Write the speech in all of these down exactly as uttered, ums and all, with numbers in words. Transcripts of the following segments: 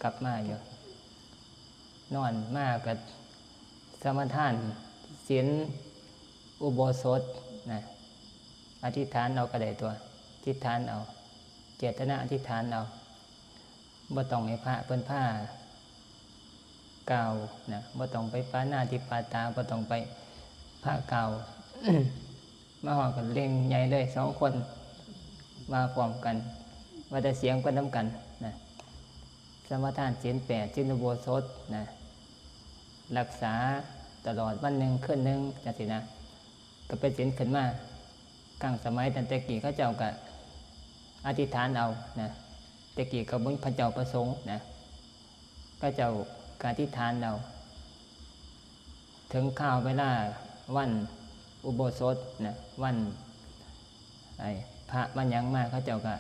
กลับมาอยู่ นอนมาก็สมาทานศีลอุโบสถนะ อธิษฐานเอาก็ได้ตัว อธิษฐานเอา เจตนาอธิษฐานเอา บ่ต้องให้พระเพิ่นพากล่าวนะ บ่ต้องไปปาณาติปาตา บ่ต้องไปพากล่าว มาฮอดก็เล่งใหญ่เลยสองคน มาพร้อมกัน ว่าแต่เสียงเพิ่นนำกันนะ สมาทานศีลแปด ศีลอุโบสถนะ รักษาตลอดวันหนึ่งคืนหนึ่งจังซี้นะ ก็เป็นศีลขึ้นมา ครั้งสมัยตั้งแต่กี้เขาเจ้าก็อธิษฐานเอานะ แต่กี้ก็บ่มีพระเจ้าประสงค์นะ เขาเจ้าก็อธิษฐานเอา ถึงคราวเวลาวันอุโบสถนะ วันไอ้พระวันหยังมา เขาเจ้าก็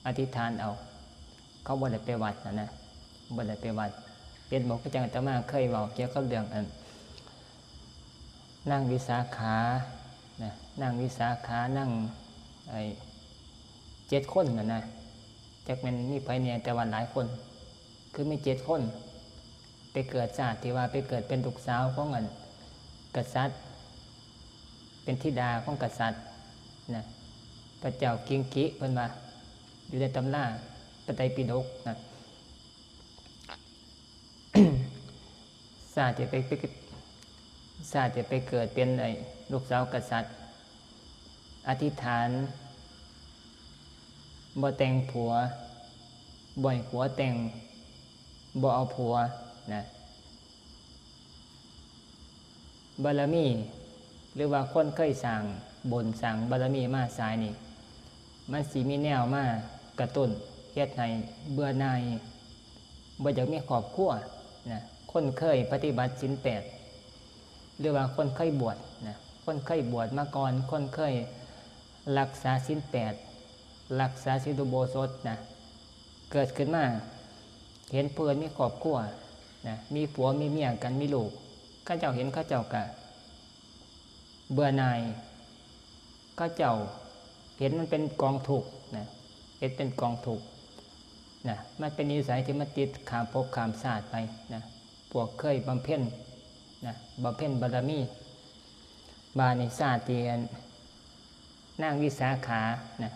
อธิษฐานเอา เขาบ่ได้ไปวัดนะนะ บ่ได้ไปวัด เห็นบอกก็จังอาตมาเคยเว้าเกี่ยวกับเรื่องอัน นางวิสาขานะ นางวิสาขา นางไอ้เจ็ดคนน่ะนะ จักแม่นมีไผแหน่ แต่ว่าหลายคน คือมีเจ็ดคน ไปเกิดชาติที่ว่าไปเกิดเป็นลูกสาวของอันกษัตริย์ เป็นธิดาของกษัตริย์นะ พระเจ้ากิงกิเพิ่นว่า อยู่ในตำราพระไตรปิฎกนะ ชาติที่ไป ไป ชาติที่ไปเกิดเป็นไอ้ลูกสาวกษัตริย์ อธิษฐาน บ่แต่งผัว บ่ให้ผัวแต่ง บ่เอาผัวนะ บารมี หรือว่าคนเคยสร้างบุญสร้างบารมีมาสายนี่ มันสิมีแนวมากระตุ้น เฮ็ดให้เบื่อหน่าย บ่อยากมีครอบครัวนะ คนเคยปฏิบัติศีลแปด หรือว่าคนเคยบวชนะ คนเคยบวชมาก่อน คนเคยรักษาศีลแปด รักษาศีลอุโบสถนะ เกิดขึ้นมา เห็นผู้อื่นมีครอบครัวนะ มีผัวมีเมียกัน มีลูก เขาเจ้าเห็น เขาเจ้าก็เบื่อหน่าย เขาเจ้าเห็นมันเป็นกองทุกข์นะ เห็นเป็นกองทุกข์นะ มันเป็นนิสัยที่มันติดข้ามภพข้ามชาติไปนะ พวกเคยบำเพ็ญนะ บำเพ็ญบารมี บาดนี้ชาติที่อันนางวิสาขานะ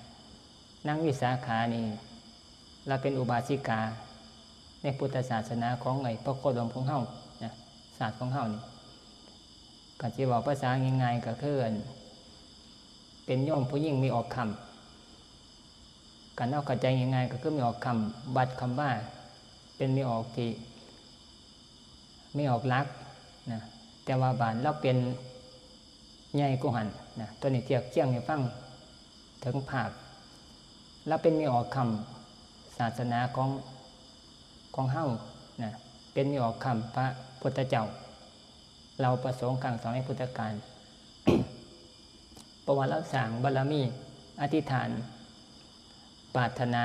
นางวิสาขานี่ ลาวเป็นอุบาสิกาในพุทธศาสนาของไอ้พระโคดมของเฮานะ ศาสตร์ของเฮานี่ ก็สิเว้าภาษาง่ายๆ ก็คืออันเป็นโยมผู้หญิงแม่ออกค่ำ คันเอาเข้าใจง่ายๆ ก็คือแม่ออกค่ำ วัดคำว่า เป็นแม่ออกที่ แม่ออกหลักนะ แต่ว่าบาดลาวเป็นใหญ่กว่าหั้นนะ ตัวนี้เทียบเคียงให้ฟังถึงภาพ ลาวเป็นแม่ออกค่ำศาสนาของ ของเฮานะ เป็นแม่ออกค่ำพระพุทธเจ้า เหล่าพระสงฆ์ครั้งสมัยพุทธกาล เพราะว่าลาวสร้างบารมี อธิษฐาน ปรารถนา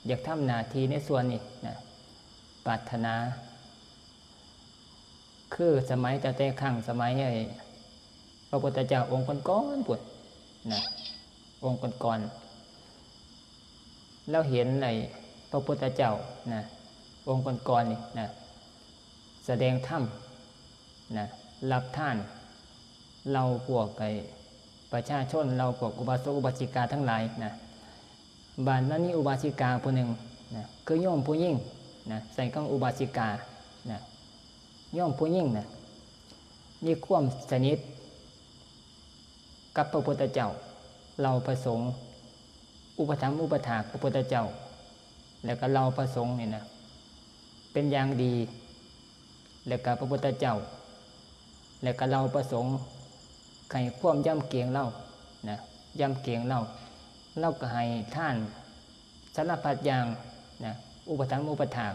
อยากทำหน้าที่ในส่วนนี้นะ ปรารถนา คือสมัยตั้งแต่ครั้งสมัยไอ้พระพุทธเจ้าองค์ก่อนๆ พุ้นนะ องค์ก่อนๆ ลาวเห็นไอ้พระพุทธเจ้านะ องค์ก่อนๆ นี่นะ แสดงธรรมนะ รับทาน เหล่าพวกไอ้ประชาชน เหล่าพวกอุบาสกอุบาสิกาทั้งหลายนะ บาดนั้นมีอุบาสิกาผู้หนึ่งนะ คือโยมผู้หญิงนะ ใช้คำอุบาสิกานะ โยมผู้หญิงนะ มีความสนิทกับพระพุทธเจ้า เหล่าพระสงฆ์ อุปถัมภ์อุปถากพระพุทธเจ้า แล้วก็เหล่าพระสงฆ์นี่นะ เป็นอย่างดี แล้วก็พระพุทธเจ้า แล้วก็เหล่าพระสงฆ์ให้ความยำเกรงลาวนะ ยำเกรงลาว ลาวก็ให้ทานสารพัดอย่างนะ อุปถัมภ์อุปถาก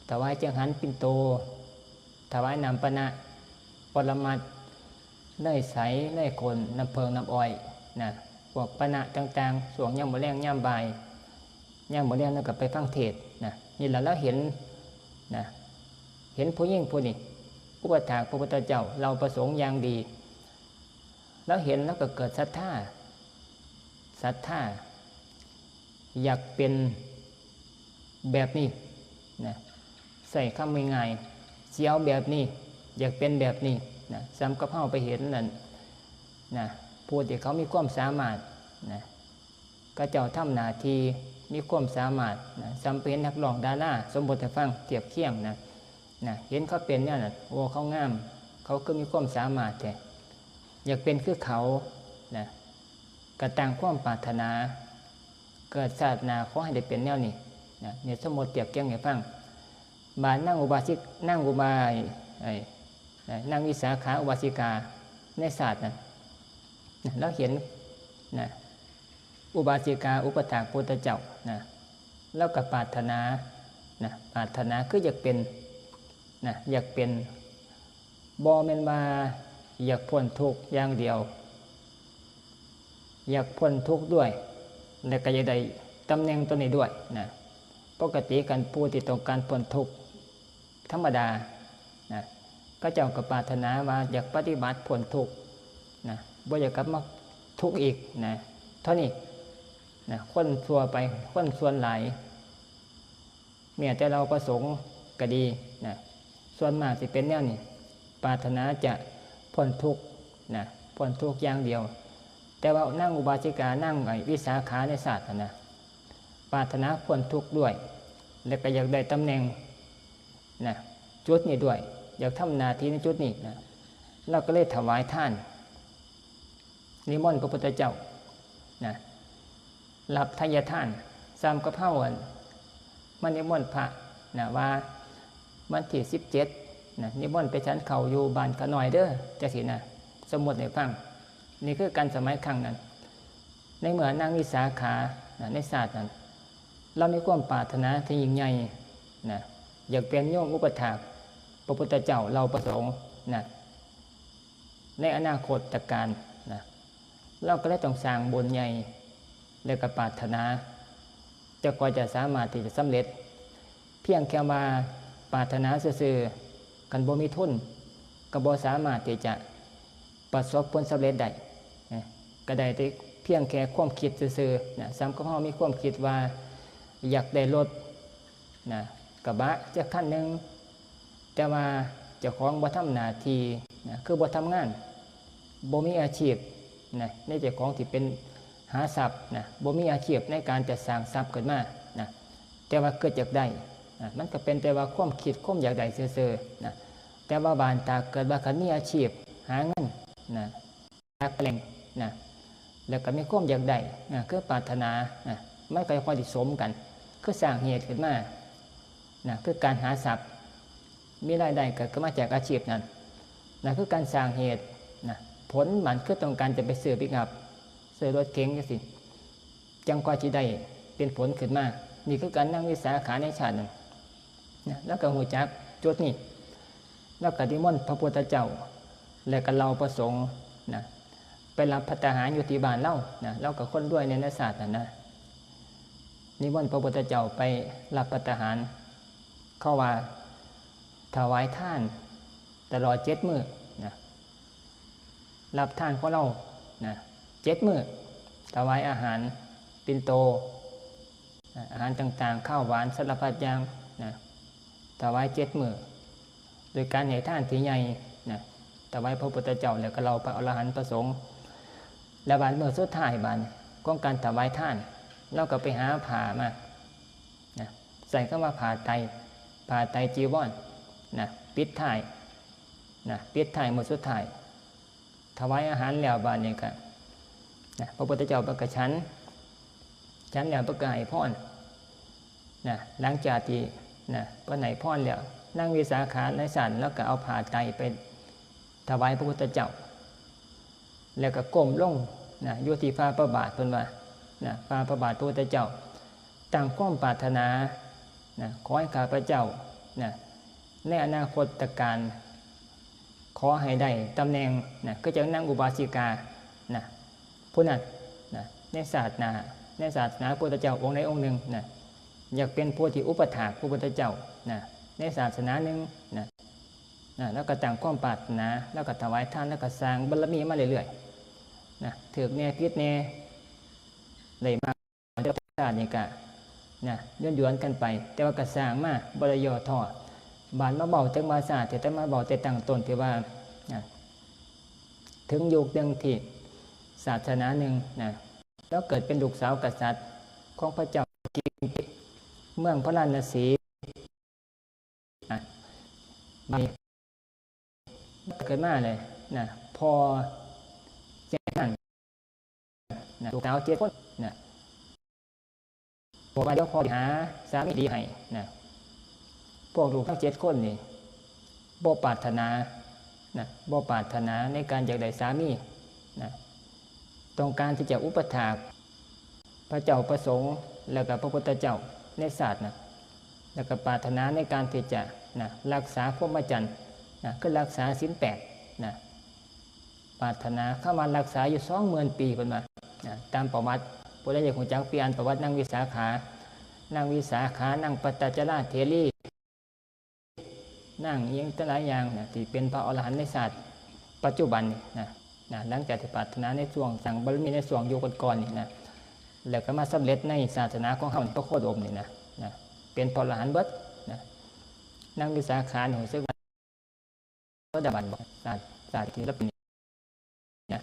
ถวายจังหันปิ่นโต ถวายน้ำปานะ ปรมัตถ์ เนยใส เนยข้น น้ำผึ้ง น้ำอ้อยนะ พวกปานะต่างๆ ช่วงยามมื้อแลงยามบ่าย ยามมื้อแลงลาวก็ไปฟังเทศน์นะ นี่ล่ะลาวเห็นนะ เห็นผู้หญิงผู้นี้ อุปถากพระพุทธเจ้า เหล่าพระสงฆ์อย่างดี ลาวเห็นลาวก็เกิดศรัทธา ศรัทธา อยากเป็นแบบนี้ นะ ใช้คำง่ายๆ สิเอาแบบนี้ อยากเป็นแบบนี้นะ ส่ำกับเฮาไปเห็นนั่นนะ ผู้ที่เขามีความสามารถนะ เขาเจ้าทำหน้าที่ มีความสามารถนะ ส่ำไปเห็นนักร้องดารา สมมุติให้ฟัง เทียบเคียงนะ นะ เห็นเขาเป็นแนวนั้น โอ้ เขางาม เขาคือมีความสามารถแท้ อยากเป็นคือเขานะ ก็ตั้งความปรารถนา เกิดชาติหน้าขอให้ได้เป็นแนวนี้นะ เนี่ย สมมุติเทียบเคียงให้ฟัง บาดนางอุบาสิก นางอุบา ไอ้ ไอ้ นางวิสาขาอุบาสิกาในชาตินั้นนะ ลาวเห็นนะ อุบาสิกาอุปถากพุทธเจ้านะ ลาวก็ปรารถนานะ ปรารถนาคืออยากเป็นนะ อยากเป็น บ่แม่นว่าอยากพ้นทุกข์อย่างเดียว อยากพ้นทุกข์ด้วย และก็อยากได้ตำแหน่งตัวนี้ด้วยนะ ปกติคันผู้ที่ต้องการพ้นทุกข์ธรรมดานะ เขาเจ้าก็ปรารถนาว่าอยากปฏิบัติพ้นทุกข์นะ บ่อยากกลับมาทุกข์อีกนะ เท่านี้นะ คนทั่วไป คนส่วนหลาย แม้แต่เหล่าพระสงฆ์ก็ดีนะ ส่วนมากสิเป็นแนวนี้ ปรารถนาจะพ้นทุกข์นะ พ้นทุกข์อย่างเดียว แต่ว่านางอุบาสิกา นางไอ้วิสาขาในชาตินั้นนะ ปรารถนาพ้นทุกข์ด้วย และก็อยากได้ตำแหน่งนะ จุดนี้ด้วย อยากทำหน้าที่ในจุดนี้นะ ลาวก็เลยถวายทาน นิมนต์พระพุทธเจ้านะ รับไทยทาน ส่ำกับเฮาอัน มานิมนต์พระนะ ว่าวันที่สิบเจ็ดนะ นิมนต์ไปฉันข้าวอยู่บ้านข้าน้อยเด้อ จังซี้นะ สมมุติให้ฟัง นี่คือการสมัยครั้งนั้น ในเมื่อนางวิสาขานะ ในชาตินั้น ลาวมีความปรารถนาที่ยิ่งใหญ่นะ อยากเป็นโยมอุปถากพระพุทธเจ้า เหล่าพระสงฆ์นะ ในอนาคตกาลนะ ลาวก็เลยต้องสร้างบุญใหญ่ และก็ปรารถนา จั่งกว่าจะสามารถที่จะสำเร็จ เพียงแค่ว่าปรารถนาซื่อๆ คันบ่มีทุน ก็บ่สามารถที่จะประสบผลสำเร็จได้นะ ก็ได้แต่เพียงแค่ความคิดซื่อๆ นะ ส่ำกับเฮามีความคิดว่าอยากได้รถนะ กระบะจักคันหนึ่ง แต่ว่าเจ้าของบ่ทำหน้าที่นะ คือบ่ทำงาน บ่มีอาชีพนะ ในเจ้าของที่เป็นหาทรัพย์นะ บ่มีอาชีพในการจะสร้างทรัพย์ขึ้นมานะ แต่ว่าเกิดอยากได้นะ มันก็เป็นแต่ว่าความคิด ความอยากได้ซื่อๆ นะ แต่ว่าบาดถ้าเกิดว่าคันมีอาชีพหาเงินนะ หาแหล่งนะ แล้วก็มีความอยากได้นะ คือปรารถนานะ มันก็ค่อยสิสมกัน คือสร้างเหตุขึ้นมานะ คือการหาทรัพย์ มีรายได้ก็คือมาจากอาชีพนั้นนะ คือการสร้างเหตุนะ ผลมันคือต้องการจะไปซื้อปิกอัพ ซื้อรถเก๋งจังซี้ จั่งกว่าสิได้เป็นผลขึ้นมา นี่คือการนางวิสาขาในชาตินั้นนะ ลาวก็ฮู้จักจุดนี้ ลาวก็นิมนต์พระพุทธเจ้า และก็เหล่าพระสงฆ์นะ ไปรับภัตตาหารอยู่ที่บ้านลาวนะ ลาวก็คนรวยในชาตินั้นนะ นิมนต์พระพุทธเจ้าไปรับภัตตาหาร เขาว่าถวายทานตลอดเจ็ดมื้อนะ รับทานของลาวนะ เจ็ดมื้อ ถวายอาหาร ปิณโต นะ อาหารต่างๆ ข้าวหวานสารพัดอย่างนะ ถวายเจ็ดมื้อ โดยการให้ทานที่ใหญ่นะ ถวายพระพุทธเจ้า แล้วก็เหล่าพระอรหันต์พระสงฆ์ และบาดมื้อสุดท้ายบาดของการถวายทาน ลาวก็ไปหาผ้ามานะ ใช้คำว่าผ้าไตร ผ้าไตรจีวรนะ ปิดท้ายนะ ปิดท้ายมื้อสุดท้าย ถวายอาหารแล้วบาดนี้ก็นะ พระพุทธเจ้าเพิ่นก็ฉัน ฉันแล้วเพิ่นก็ให้พรนะ หลังจากที่นะ เพิ่นให้พรแล้ว นางวิสาขาในชาตินั้นลาวก็เอาผ้าไตรไปถวายพระพุทธเจ้า แล้วก็ก้มลงนะ อยู่ที่ฝ่าพระบาท เพิ่นว่านะ ฝ่าพระบาทพระพุทธเจ้า ตั้งความปรารถนานะ ขอให้ข้าพเจ้านะ ในอนาคตกาล ขอให้ได้ตำแหน่งนะ คือจั่งนางอุบาสิกานะ ผู้นั้นนะ ในศาสนา ในศาสนาพุทธเจ้าองค์ใดองค์หนึ่งนะ อยากเป็นผู้ที่อุปถากพระพุทธเจ้านะ ในศาสนาหนึ่งนะ นะ ลาวก็ตั้งความปรารถนา ลาวก็ถวายทาน ลาวก็สร้างบารมีมาเรื่อยๆ นะ ถืกแน่ผิดแน่ ได้มา ชาตินี้ก็ นะ ย้อนๆกันไป แต่ว่าก็สร้างมาบ่ได้ย่อท้อ บาดมาเว้าถึงภาษาที่อาตมาเว้าแต่ตั้งต้นที่ว่านะ ถึงยุคหนึ่งที่ศาสนาหนึ่งนะ แล้วเกิดเป็นลูกสาวกษัตริย์ของพระเจ้ากิมพิเมืองพาราณสีนะ บัดนี้เกิดมาเลยนะ พ่อแจ้งนะ ลูกสาวเจ็ดคนนะ บอกว่าเดี๋ยวพ่อสิหาสามีดีให้นะ พวกลูกทั้งเจ็ดคนนี่บ่ปรารถนานะ บ่ปรารถนาในการอยากได้สามีนะ ต้องการที่จะอุปถากพระเจ้าพระสงฆ์ แล้วก็พระพุทธเจ้าในชาตินะ แล้วก็ปรารถนาในการที่จะนะ รักษาพรหมจรรย์นะ คือรักษาศีลแปดนะ ปรารถนา คำว่ารักษาอยู่สองหมื่นปี เพิ่นว่านะ ตามประวัติ ผู้ใดอยากรู้จัก ไปอ่านประวัตินางวิสาขา นางวิสาขา นางปัตตจราเถรี นางอิหยังแต่หลายอย่างนะ ที่เป็นพระอรหันต์ในชาติปัจจุบันนี่นะ นะ หลังจากที่ปรารถนาในช่วงสร้างบารมีในช่วงยุคก่อนๆนี่นะ แล้วก็มาสำเร็จในศาสนาของเฮานี่ พระโคดมนี่นะ นะ เป็นพระอรหันต์เบิดนะ นางวิสาขานี่รู้สึกว่า โสดาบันบ่ ชาติ ชาติที่แล้วเป็นนะ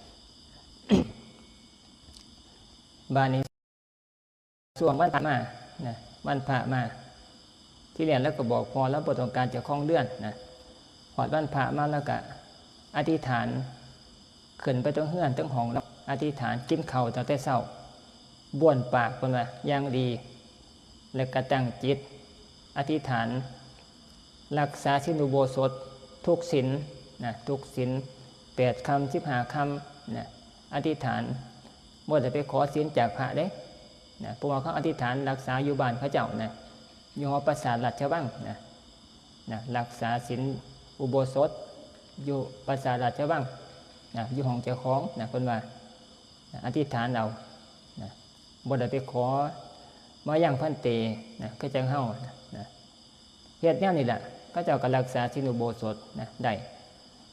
บาดนี้ช่วงวันพระมานะ วันพระมา ที่แรกแล้วก็บอกพ่อแล้วบ่ต้องการจะครองเรือนนะ ฮอดวันพระมาแล้วก็อธิษฐาน ขึ้นไปเทิงเฮือนเทิงห้องแล้วอธิษฐาน กินข้าวตั้งแต่เช้า บ้วนปาก เพิ่นว่าอย่างดี แล้วก็ตั้งจิตอธิษฐาน รักษาศีลอุโบสถทุกศีลนะ ทุกศีล แปดค่ำ สิบห้าค่ำนะ อธิษฐาน บ่ได้ไปขอศีลจากพระเด้นะ เพราะว่าเขาอธิษฐานรักษาอยู่บ้านเขาเจ้านะ อยู่หอปราสาทราชวังนะ นะ รักษาศีลอุโบสถอยู่ปราสาทราชวังนะ อยู่ห้องเจ้าของนะ เพิ่นว่านะ อธิษฐานเอานะ บ่ได้ไปขอมายังภันเตนะ คือจั่งเฮานะ นะ เฮ็ดแนวนี้แหละ เขาเจ้าก็รักษาศีลอุโบสถนะ ได้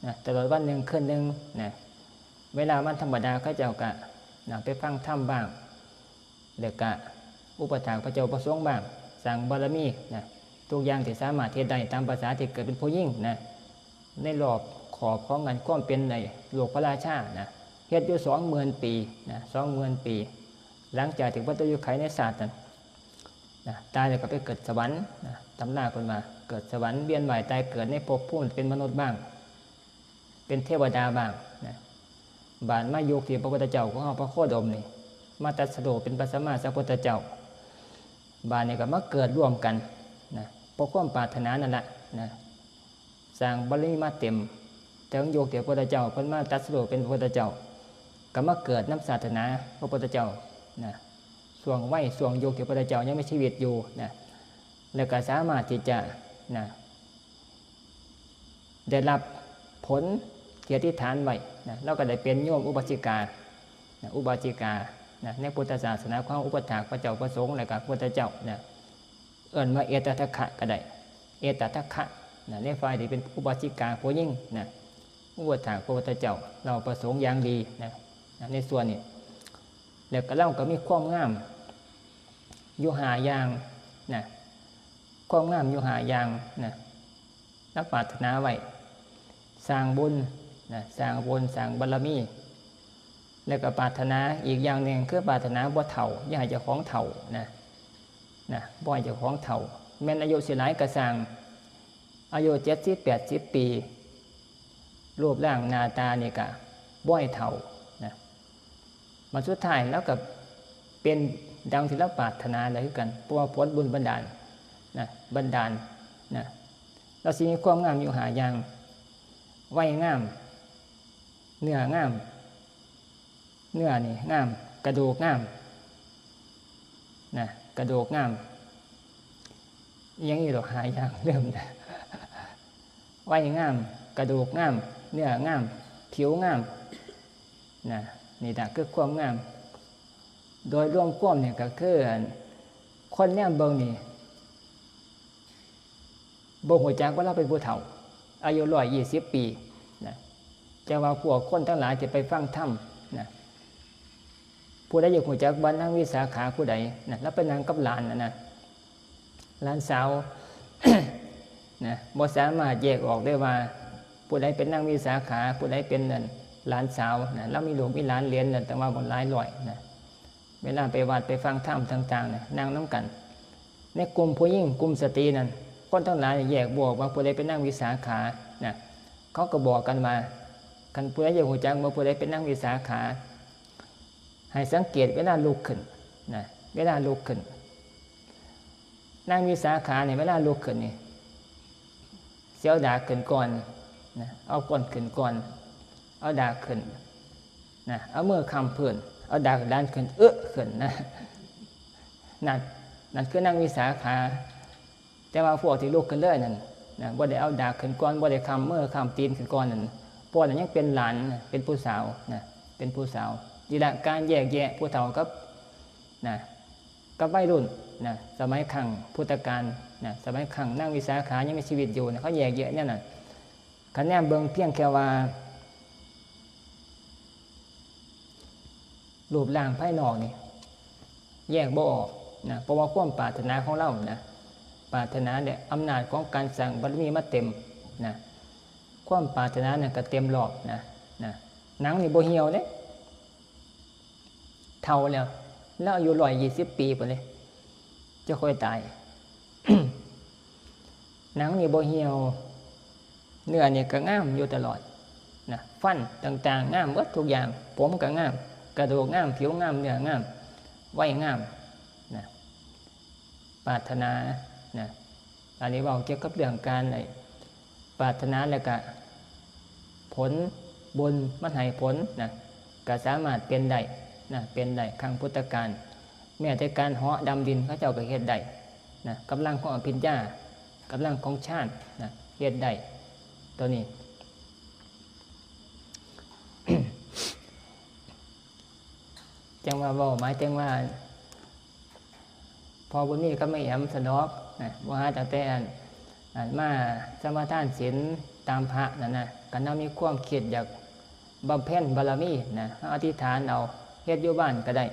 นะ ตลอดวันหนึ่งคืนหนึ่งนะ เวลาวันธรรมดาเขาเจ้าก็นะ ไปฟังธรรมบ้าง แล้วก็อุปถากพระเจ้าพระสงฆ์บ้าง สร้างบารมีนะ ทุกอย่างที่สามารถเฮ็ดได้ตามภาษาที่เกิดเป็นผู้หญิงนะ ในรอบขอบของงานความเป็นในโลกพระราชานะ เฮ็ดอยู่สองหมื่นปีนะ สองหมื่นปี หลังจากที่พระเจ้าอยู่ไขในชาตินั้นนะ ตายแล้วก็ไปเกิดสวรรค์นะ ตำราเพิ่นว่าเกิดสวรรค์ เวียนว่ายตายเกิดในภพภูมิเป็นมนุษย์บ้าง เป็นเทวดาบ้างนะ บาดมายุคที่พระพุทธเจ้าของเฮาพระโคดมนี่ มาตรัสรู้เป็นพระสัมมาสัมพุทธเจ้า บาดนี้ก็มาเกิดร่วมกันนะ เพราะความปรารถนานั่นแหละนะ สร้างบารมีมาเต็ม แต่ของยุคที่พระพุทธเจ้าเพิ่นมาตรัสรู้เป็นพระพุทธเจ้า ก็มาเกิดนำศาสนาพระพุทธเจ้านะ ช่วงวัยช่วงยุคที่พระพุทธเจ้ายังมีชีวิตอยู่นะ แล้วก็สามารถที่จะนะ ได้รับผลที่อธิษฐานไว้นะ เราก็ได้เป็นโยมอุบาสิกานะ อุบาสิกานะ ในพุทธศาสนาของอุปถากพระเจ้าพระสงฆ์ และก็พระพุทธเจ้านะ เอิ้นว่าเอตทัคคะก็ได้ เอตทัคคะนะ ในฝ่ายที่เป็นอุบาสิกาผู้หญิงนะ อุปถากพระพุทธเจ้า เราประสงค์อย่างดีนะ นะ ในส่วนนี้ แล้วก็เราก็มีความงามอยู่ห้าอย่างนะ ความงามอยู่ห้าอย่างนะ นักปรารถนาไว้ สร้างบุญนะ สร้างบุญ สร้างบารมี แล้วก็ปรารถนาอีกอย่างหนึ่ง คือปรารถนาบ่เฒ่า อย่าให้เจ้าของเฒ่านะ นะ บ่ให้เจ้าของเฒ่า แม้นอายุสิหลายก็ซ่าง อายุเจ็ดสิบ แปดสิบ ปี รูปร่างหน้าตานี่ก็บ่ให้เฒ่านะ มาสุดท้ายแล้วก็เป็นดังที่เราปรารถนาได้คือกัน เพราะว่าผลบุญบันดาลนะ บันดาลนะ เราสิมีความงามอยู่ห้าอย่าง วัยงาม เนื้องาม เนื้อนี่งาม กระดูกงามนะ กระดูกงาม อีหยังอีกดอกห้าอย่าง ลืมนะ วัยงาม กระดูกงาม เนื้องาม ผิวงามนะ นี่นะคือความงาม โดยรวมความเนี่ยก็คือ คนแนมเบิ่งนี่ บ่ฮู้จักว่าเราเป็นผู้เฒ่า อายุร้อยยี่สิบปีนะ แต่ว่าพวกคนทั้งหลายที่ไปฟังธรรมนะ ผู้ใดอยากฮู้จักว่านางวิสาขาผู้ใดนะ ลาวไปนั่งกับหลานนะนะ หลานสาว นะ บ่สามารถแยกออกได้ว่า ผู้ใดเป็นนางวิสาขา ผู้ใดเป็นนั่นหลานสาวนะ ลาวมีลูกมีหลานเหลนนั่น ตั้งว่าบ่หลายร้อยนะ เวลาไปวัดไปฟังธรรมต่างๆนะ นั่งนำกัน ในกลุ่มผู้หญิง กลุ่มสตรีนั่น คนทั้งหลายแยกบ่ออกว่าผู้ใดเป็นนางวิสาขานะ เขาก็บอกกันว่า คันผู้ใดอยากรู้จักว่าผู้ใดเป็นนางวิสาขา ให้สังเกตเวลาลุกขึ้นนะ เวลาลุกขึ้น นางวิสาขาเนี่ย เวลาลุกขึ้นนี่ สิเอาดากขึ้นก่อนนะ เอาก้นขึ้นก่อน เอาดากขึ้นนะ เอามือค้ำพื้น เอาดากดันขึ้น เอ๊ะ ขึ้นนะ นั่น นั่นคือนางวิสาขา แต่ว่าพวกที่ลุกขึ้นเลยนั่นนะ บ่ได้เอาดากขึ้นก่อน บ่ได้ค้ำมือค้ำตีนขึ้นก่อนนั่น พวกนั้นยังเป็นหลานนะ เป็นผู้สาวนะ เป็นผู้สาว นี่แหละการแยกแยะผู้เฒ่ากับ นะ กับวัยรุ่นนะ สมัยครั้งพุทธกาลนะ สมัยครั้งนางวิสาขายังมีชีวิตอยู่นะ เขาแยกแยะแนวนั้น คันแนมเบิ่งเพียงแค่ว่า รูปร่างภายนอกนี่ แยกบ่ออกนะ เพราะว่าความปรารถนาของเรานะ ปรารถนาเนี่ย อำนาจของการสร้างบารมีมาเต็มนะ ความปรารถนาเนี่ยก็เต็มรอบนะ นะ หนังนี่บ่เหี่ยวเด้ เฒ่าแล้ว แล้วอายุร้อยยี่สิบปีพุ้นเด้ จะค่อยตาย หนังนี่บ่เหี่ยว เนื้อนี่ก็งามอยู่ตลอดนะ ฟันต่างๆ งามเบิดทุกอย่าง ผมก็งาม กระดูกงาม ผิวงาม เนื้องาม วัยงามนะ ปรารถนานะ อันนี้เว้าเกี่ยวกับเรื่องการไอ้ปรารถนาแล้วก็ ผลบุญมันให้ผลนะ ก็สามารถเป็นได้นะ เป็นได้ครั้งพุทธกาล แม้แต่การเหาะดำดินเขาเจ้าก็เฮ็ดได้นะ กำลังของอภิญญา กำลังของฌานนะ เฮ็ดได้ ตัวนี้ จังว่าเว้าหมายถึงว่า พ่อบุญมีกับแม่แอมสะดอกนะ บ่หาตั้งแต่อัน อันมาสมาทานศีลตามพระนั่นนะ ก็นำมีความคิดอยากบำเพ็ญบารมีนะ เฮาอธิษฐานเอา เฮ็ดอยู่บ้านก็ได้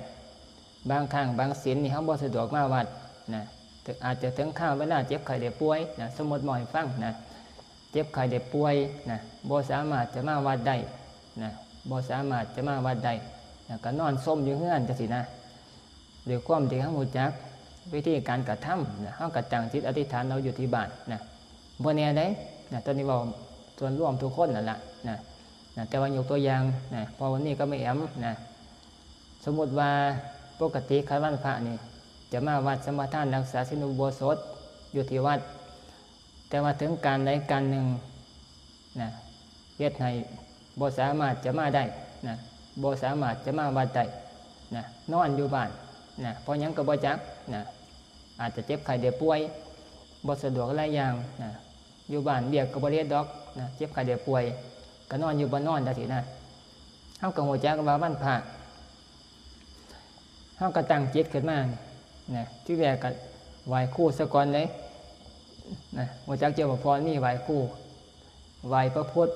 บางครั้งบางศีลนี่เฮาบ่สะดวกมาวัดนะ อาจจะถึงคราวเวลาเจ็บไข้ได้ป่วยนะ สมมุติเว้าให้ฟังนะ เจ็บไข้ได้ป่วยนะ บ่สามารถจะมาวัดได้นะ บ่สามารถจะมาวัดได้นะ ก็นอนซมอยู่เฮือนจังซี้นะ ด้วยความที่เฮารู้จักวิธีการกระทำนะ เฮาก็ตั้งจิตอธิษฐานเอาอยู่ที่บ้านนะ บ่แน่เด้นะ ตอนนี้เว้าส่วนรวมทุกคนนั่นล่ะนะ นะ แต่ว่ายกตัวอย่างนะ พ่อบุญมีกับแม่แอมนะ สมมุติว่าปกติคันวันพระนี่ จะมาวัดสมาทานรักษาศีลอุโบสถอยู่ที่วัด แต่ว่าถึงการใดการหนึ่งนะ เฮ็ดให้บ่สามารถจะมาได้นะ บ่สามารถจะมาวัดได้นะ นอนอยู่บ้านนะ เพราะหยังก็บ่จักนะ อาจจะเจ็บไข้ได้ป่วย บ่สะดวกหลายอย่างนะ อยู่บ้านเวียกก็บ่ได้เฮ็ดดอกนะ เจ็บไข้ได้ป่วย ก็นอนอยู่บ่นอนจังซี้นะ เฮาก็รู้จักว่าวันพระ เฮาก็ตั้งจิตขึ้นมานี่นะ ทีแรกก็ไหว้ครูซะก่อนเลยนะ รู้จักเจ้าบ่ พ่อบุญมี ไหว้ครู ไหว้พระพุทธ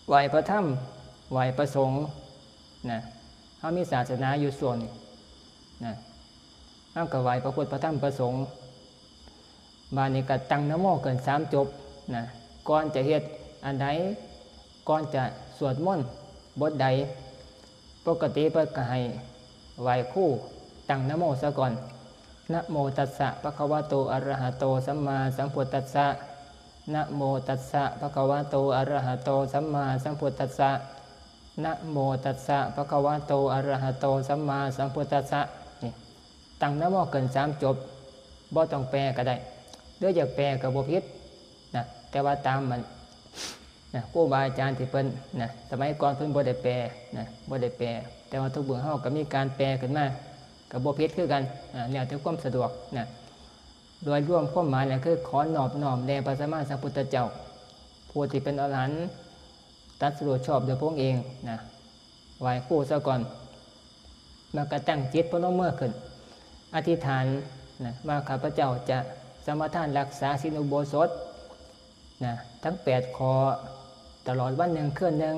ไหว้พระธรรม ไหว้พระสงฆ์นะ เฮามีศาสนาอยู่ช่วงนี้นะ เฮาก็ไหว้พระพุทธ พระธรรม พระสงฆ์ บาดนี้ก็ตั้งนะโมขึ้นสามจบนะ ก่อนจะเฮ็ดอันใด ก่อนจะสวดมนต์บทใด ปกติเพิ่นก็ให้ไหว้ครู ตั้งนะโมซะก่อน นะโมตัสสะ ภะคะวะโต อะระหะโต สัมมาสัมพุทธัสสะ นะโมตัสสะ ภะคะวะโต อะระหะโต สัมมาสัมพุทธัสสะ นะโมตัสสะ ภะคะวะโต อะระหะโต สัมมาสัมพุทธัสสะ นี่ ตั้งนะโมขึ้นสามจบ บ่ต้องแปลก็ได้ หรืออยากแปลก็บ่ผิดนะ แต่ว่าตามมันนะ ครูบาอาจารย์ที่เพิ่นนะ สมัยก่อนเพิ่นบ่ได้แปลนะ บ่ได้แปล แต่ว่าทุกมื้อเฮาก็มีการแปลขึ้นมา ก็บ่ผิดคือกันนะ แล้วแต่ความสะดวกนะ โดยรวมความหมายแล้วคือขอนอบน้อมแด่พระสัมมาสัมพุทธเจ้า ผู้ที่เป็นอรหันต์ ตรัสรู้ชอบโดยพระองค์เองนะ ไหว้ครูซะก่อน แล้วก็ตั้งจิตพนมมือขึ้น อธิษฐานนะ ว่าข้าพเจ้าจะสมาทานรักษาศีลอุโบสถนะ ทั้งแปดข้อ ตลอดวันหนึ่งคืนหนึ่ง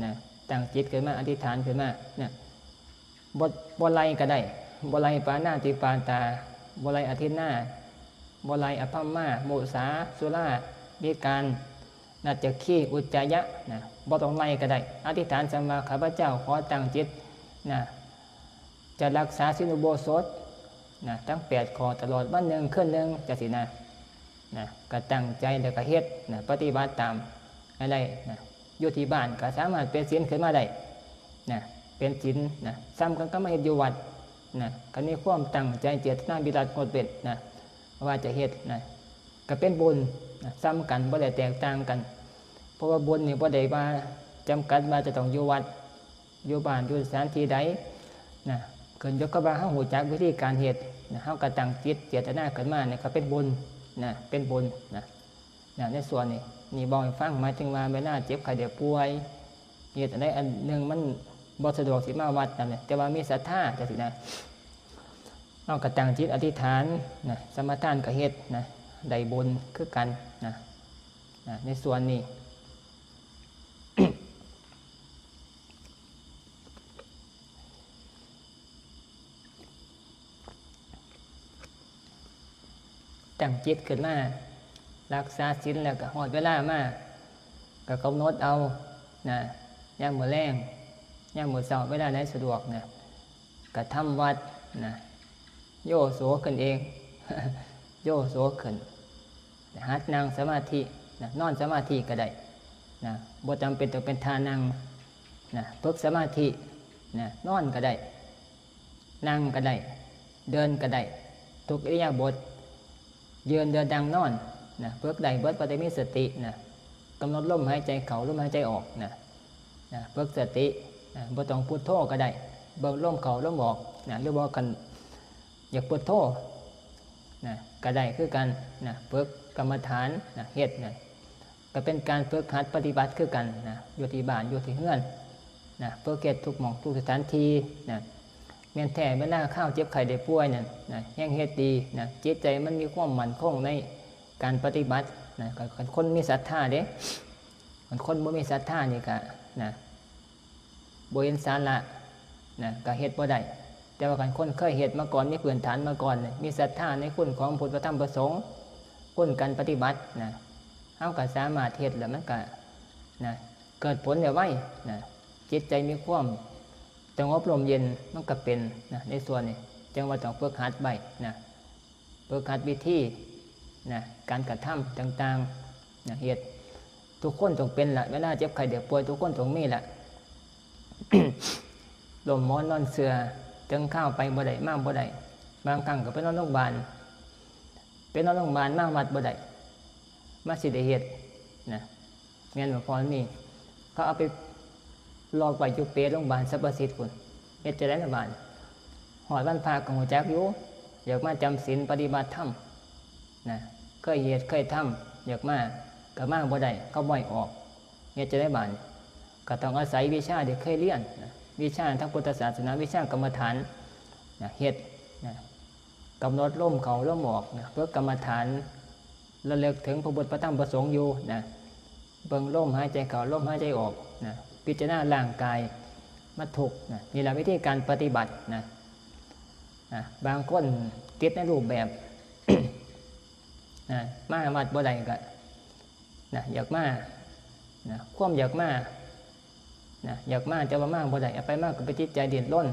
นะ ตั้งจิตขึ้นมา อธิษฐานขึ้นมานะ บ่ บ่ไล่ก็ได้ บ่ไล่ปานาติปาตา บ่ไล่อาทินนา บ่ไล่อภัมมา มุสา สุรา เบยการ นัจจคี อุจจายะ นะ บ่ต้องไล่ก็ได้ อธิษฐานซ้ำว่า ข้าพเจ้าขอตั้งจิต นะ จะรักษาศีลอุโบสถ นะ ทั้งแปดข้อตลอดวันหนึ่งคืนหนึ่ง จังซี้นะ นะ ก็ตั้งใจแล้วก็เฮ็ด นะ ปฏิบัติตามให้ได้ นะ อยู่ที่บ้านก็สามารถเป็นศีลขึ้นมาได้ นะ เป็นศีล นะ ซ้ำกันกับมาเฮ็ดอยู่วัด นะ คันมีความตั้งใจเจตนาวิรัติงดเว้น นะ ว่าจะเฮ็ด นะ ก็เป็นบุญ นะ ซ้ำกัน บ่ได้แตกต่างกัน เพราะว่าบุญนี่บ่ได้ว่าจำกัดว่าจะต้องอยู่วัด อยู่บ้าน อยู่สถานที่ใด นะ ขึ้นอยู่กับว่าเฮารู้จักวิธีการเฮ็ด นะ เฮาก็ตั้งจิตเจตนาขึ้นมา นี่ก็เป็นบุญ นะ เป็นบุญ นะ นะ ในส่วนนี้ นี่บอกให้ฟัง หมายถึงว่าเวลาเจ็บไข้ได้ป่วย เฮ็ดอันใดอันหนึ่งมันบ่สะดวกสิมาวัดนั่นแหละ แต่ว่ามีศรัทธาจังซี้นะ เฮาก็ตั้งจิตอธิษฐาน นะ สมาทานก็เฮ็ด นะ ได้บุญคือกัน นะ นะ ในส่วนนี้ ตั้งจิตขึ้นมา รักษาศีลแล้วก็ฮอดเวลามา ก็กำหนดเอา นะ ยามมื้อแลง ยามมื้อเช้า เวลาใดสะดวก นะ ก็ทำวัตร นะ โยโสขึ้นเอง โยโสขึ้น หัดนั่งสมาธิ นะ นอนสมาธิก็ได้ นะ บ่จำเป็นต้องเป็นท่านั่ง นะ ฝึกสมาธิ นะ นอนก็ได้ นั่งก็ได้ เดินก็ได้ ทุกอิริยาบถ ยืน เดิน นั่ง นอน นะ ฝึกได้เบิด บ่ได้มีสติ นะ กำหนดลมหายใจเข้า ลมหายใจออก นะ นะ ฝึกสติ นะ บ่ต้องพุทโธก็ได้ เบิ่งลมเข้า ลมออก นะ หรือว่าคันอยากพุทโธ นะ ก็ได้คือกัน นะ ฝึกกรรมฐาน นะ เฮ็ด นะ ก็เป็นการฝึกหัดปฏิบัติคือกัน นะ อยู่ที่บ้าน อยู่ที่เฮือน นะ ฝึกเฮ็ดทุกหม่องทุกสถานที่ นะ แม่นแท้ เวลาคราวเจ็บไข้ได้ป่วยนั่น นะ แฮงเฮ็ดดี นะ จิตใจมันมีความมั่นคงในการปฏิบัติ นะ ก็คันคนมีศรัทธาเด้ คันคนบ่มีศรัทธานี่ก็ นะ บ่เห็นสาระ นะ ก็เฮ็ดบ่ได้ แต่ว่าคันคนเคยเฮ็ดมาก่อน มีพื้นฐานมาก่อนเนี่ย มีศรัทธาในคุณของพุทธ พระธรรม พระสงฆ์ คุณการปฏิบัติ นะ เฮาก็สามารถเฮ็ดแล้วมันก็ นะ เกิดผลได้ไว นะ จิตใจมีความสงบร่มเย็น มันก็เป็น นะ ในส่วนนี้ จั่งว่าต้องฝึกหัดไว้ นะ ฝึกหัดวิธี นะ การกระทำต่างๆ นะ เฮ็ด ทุกคนต้องเป็นละ เวลาเจ็บไข้ได้ป่วย ทุกคนต้องมีละ ล้มหมอนนอนเสื่อ ถึงคราวไปบ่ได้ มาบ่ได้ บางครั้งก็ไปนอนโรงพยาบาล ไปนอนโรงพยาบาล มาวัดบ่ได้ มาสิได้เฮ็ด นะ แม่นบ่ พอมี เขาเอาไปลอกไว้อยู่เปรโรงพยาบาลสรรพสิทธิ์พุ้น เฮ็ดจั่งใด๋ล่ะบาดนี้ ฮอดวันพระก็ฮู้จักอยู่ อยากมาจำศีลปฏิบัติธรรม นะ เคยเฮ็ดเคยทำ อยากมา ก็มาบ่ได้ เขาบ่ให้ออก เฮ็ดจั่งใด๋บาดนี้ ก็ต้องอาศัยวิชาที่เคยเรียน นะ วิชาทางพุทธศาสนา วิชากรรมฐาน นะ เฮ็ด นะ กำหนดลมเข้าลมออก นะ ฝึกกรรมฐาน ระลึกถึงพระพุทธ พระธรรม พระสงฆ์อยู่ นะ เบิ่งลมหายใจเข้า ลมหายใจออก นะ พิจารณาร่างกาย มันทุกข์ นะ นี่แหละวิธีการปฏิบัติ นะ นะ บางคนติดในรูปแบบ นะ มาวัดบ่ได้ก็ นะ อยากมา นะ ความอยากมา นะ อยากมา แต่ว่ามาบ่ได้ เอาไปมาก็เป็นจิตใจดิ้นรน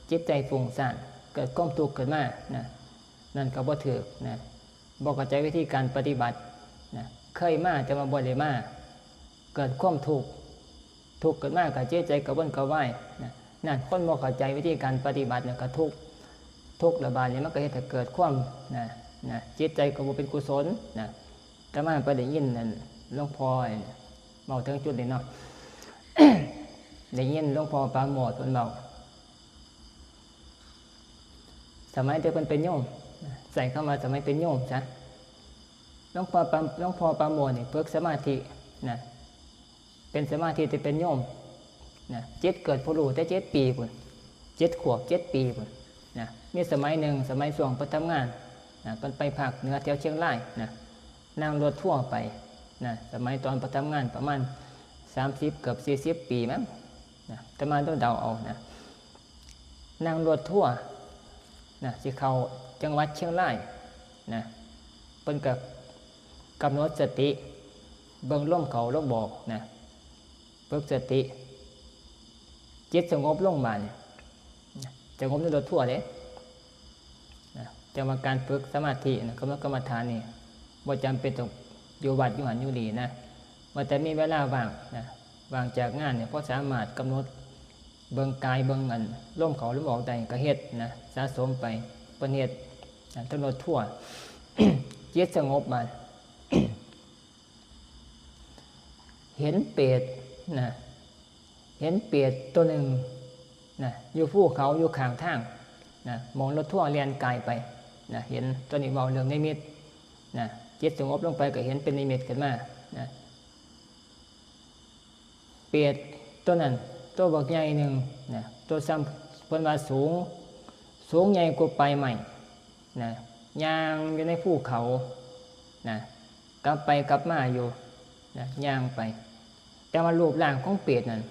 จิตใจฟุ้งซ่าน เกิดความทุกข์ขึ้นมา นะ นั่นก็บ่ถูก นะ บ่เข้าใจวิธีการปฏิบัติ นะ เคยมา แต่ว่าบ่ได้มา เกิดความทุกข์ ทุกข์ขึ้นมาก็จิตใจกระวนกระวาย นะ นั่น คนบ่เข้าใจวิธีการปฏิบัติเนี่ยก็ทุกข์ ทุกข์แล้วบาดนี้มันก็เฮ็ดให้เกิดความ นะ นะ จิตใจก็บ่เป็นกุศล นะ อาตมาไปได้ยินนั่น หลวงพ่อเว้าถึงจุดนี้เนาะ ได้ยินหลวงพ่อปราโมทย์เพิ่นเว้า สมัยที่เพิ่นเป็นโยม ใช้คำว่าสมัยเป็นโยมซะ หลวงพ่อปรา- หลวงพ่อปราโมทย์นี่ฝึกสมาธิ นะ เป็นสมาธิที่เป็นโยม นะ จิตเกิดผู้รู้แต่เจ็ดปีพุ้น เจ็ดขวบ เจ็ดปีพุ้น นะ มีสมัยหนึ่ง สมัยช่วงไปทำงาน นะ เพิ่นไปภาคเหนือแถวเชียงราย นะ นั่งรถทัวร์ไป นะ สมัยตอนไปทำงานประมาณสามสิบ เกือบสี่สิบปีมั้ง นะ อาตมาเดาๆ เอา นะ นั่งรถทัวร์ นะ สิเข้าจังหวัดเชียงราย นะ เพิ่นก็กำหนดสติ เบิ่งลมเข้าลมออกนะ ฝึกสติ จิตสงบลงบาดนี่ สงบในรถทัวร์เด้นะ แต่ว่าการฝึกสมาธินะ กำหนดกรรมฐานนี่ บ่จำเป็นต้องอยู่วัดอยู่หั้นอยู่นี่นะ ว่าแต่มีเวลาว่างนะ ว่างจากงานเนี่ย พอสามารถกำหนดเบิ่งกาย เบิ่งอันลมเข้าลมออกได้ก็เฮ็ดนะ สะสมไป เพิ่นเฮ็ดนะ ทั้งรถทัวร์ จิตสงบบาด เห็นเปรตนะ เห็นเปรตตัวหนึ่งนะ อยู่ภูเขาอยู่ข้างทางนะ หม่องรถทัวร์แล่นกายไปนะ เห็น ตัวนี้เว้าเรื่องนิมิตนะ จิตสงบลงไปก็เห็นเป็นนิมิตขึ้นมานะ เปรตตัวนั้น ตัวบักใหญ่หนึ่งนะ ตัวส่ำ เพิ่นว่าสูง สูงใหญ่กว่าปลายไม้นะ ย่างอยู่ในภูเขานะ กลับไปกลับมาอยู่นะ ย่างไป แต่ว่ารูปร่างของเปรตนั้น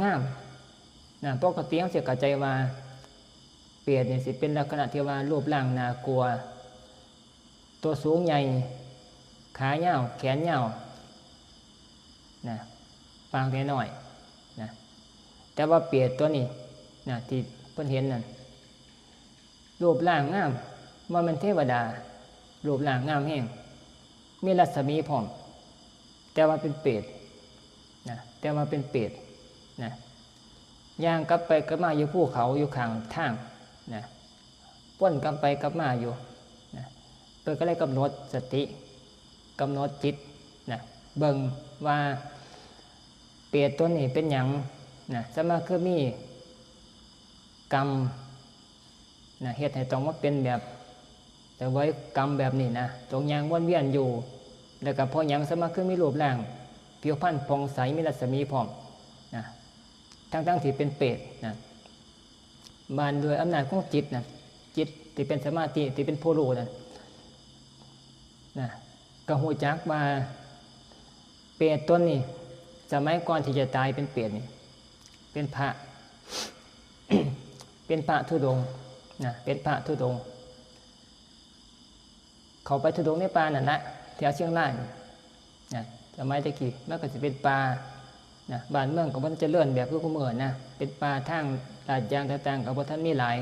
งามนะ ปกติเฮาสิเข้าใจว่าเปรตนี่สิเป็นลักษณะที่ว่ารูปร่างน่ากลัว ตัวสูงใหญ่ ขายาว แขนยาวนะ ปากน้อยๆนะ แต่ว่าเปรตตัวนี้นะ ที่เพิ่นเห็นนั่น รูปร่างงาม บ่แม่นเทวดา รูปร่างงามแฮง มีรัศมีพร้อม แต่ว่าเป็นเปรตนะ แต่ว่าเป็นเปรตนะ ย่างกลับไปกลับมาอยู่ภูเขาอยู่ข้างทางนะ วนกลับไปกลับมาอยู่นะ เพิ่นก็เลยกำหนดสติ กำหนดจิตนะ เบิ่งว่าเปรตตัวนี้เป็นหยังนะ สมาคือมีกรรมนะ เฮ็ดให้ต้องมาเป็นแบบเสวยกรรมแบบนี้นะ ต้องย่างวนเวียนอยู่ แล้วก็เพราะหยังสมาคือมีรูปร่างผิวพรรณผ่องใส มีรัศมีพร้อมนะ ทั้งๆที่เป็นเปรตนะ บาดด้วยอำนาจของจิตนะ จิตที่เป็นสมาธิ ที่เป็นผู้รู้นะ นะ ก็ฮู้จักว่าเปรตตนนี้ สมัยก่อนที่จะตายเป็นเปรตนี่ เป็นพระ เป็นพระธุดงค์นะ เป็นพระธุดงค์ เข้าไปธุดงค์ในป่านั่นละ แถวเชียงรายนี่นะ สมัยตะกี้มันก็สิเป็นป่านะ บ้านเมืองก็บ่ทันเจริญแบบคือคุมื้อนะ เป็นป่า ทางลาดยางต่างๆก็บ่ทันมีหลาย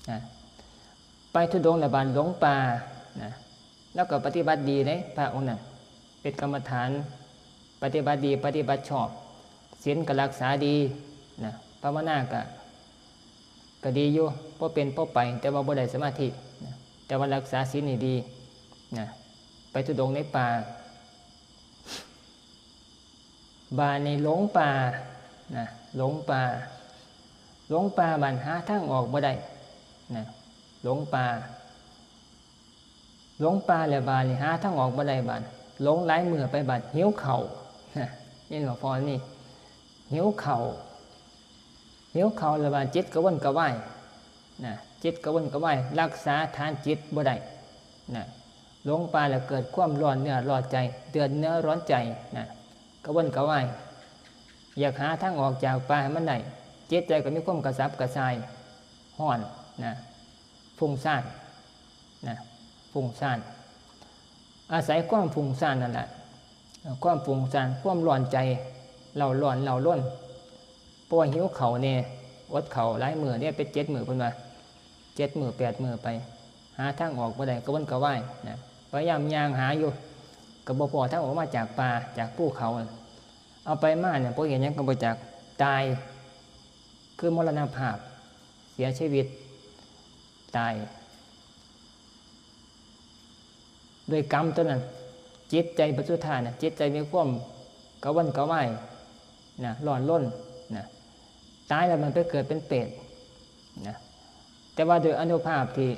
นะ ไปธุดงค์แล้วบาดหลงป่านะ แล้วก็ปฏิบัติดีเด้ พระองค์นั้น เป็นกรรมฐาน ปฏิบัติดี ปฏิบัติชอบ ศีลก็รักษาดีนะ ภาวนาก็ ก็ดีอยู่ พอเป็นพอไป แต่ว่าบ่ได้สมาธินะ แต่ว่ารักษาศีลนี่ดีนะ ไปธุดงค์ในป่า บาดนี้หลงป่านะ หลงป่า หลงป่า บาดหาทางออกบ่ได้นะ หลงป่า หลงป่าแล้วบาดนี้หาทางออกบ่ได้บาด หลงหลายมื้อไปบาดหิวข้าวนะ ยินบ่พ่อนี่ หิวข้าว หิวข้าวแล้วบาดจิตกระวนกระวายนะ จิตกระวนกระวาย รักษาฐานจิตบ่ได้นะ หลงป่าแล้วเกิดความร้อนเนื้อร้อนใจ เดือดเนื้อร้อนใจนะ กระวนกระวาย อยากหาทางออกจากป่าให้มันได้ จิตใจก็มีความกระสับกระส่าย ร้อนนะ ฟุ้งซ่านนะ ฟุ้งซ่าน อาศัยความฟุ้งซ่านนั่นแหละ ความฟุ้งซ่าน ความร้อนใจ เร้าร้อนเร้าลน เพราะว่าหิวข้าวแน่ อดข้าวหลายมื้อเด้ เป็นเจ็ดมื้อเพิ่นว่า เจ็ดมื้อแปดมื้อไป หาทางออกบ่ได้ กระวนกระวายนะ พยายามย่างหาอยู่ ก็บ่พ้อทางออกมาจากป่า จากภูเขา เอาไปมาเนี่ย บ่เห็นหยังก็บ่จัก ตาย คือมรณภาพ เสียชีวิต ตาย ด้วยกรรมตัวนั้น จิตใจบรรจุธาตุน่ะ จิตใจมีความกระวนกระวายนะ ร้อนรนนะ ตายแล้วมันไปเกิดเป็นเปรตนะ แต่ว่าโดยอานุภาพที่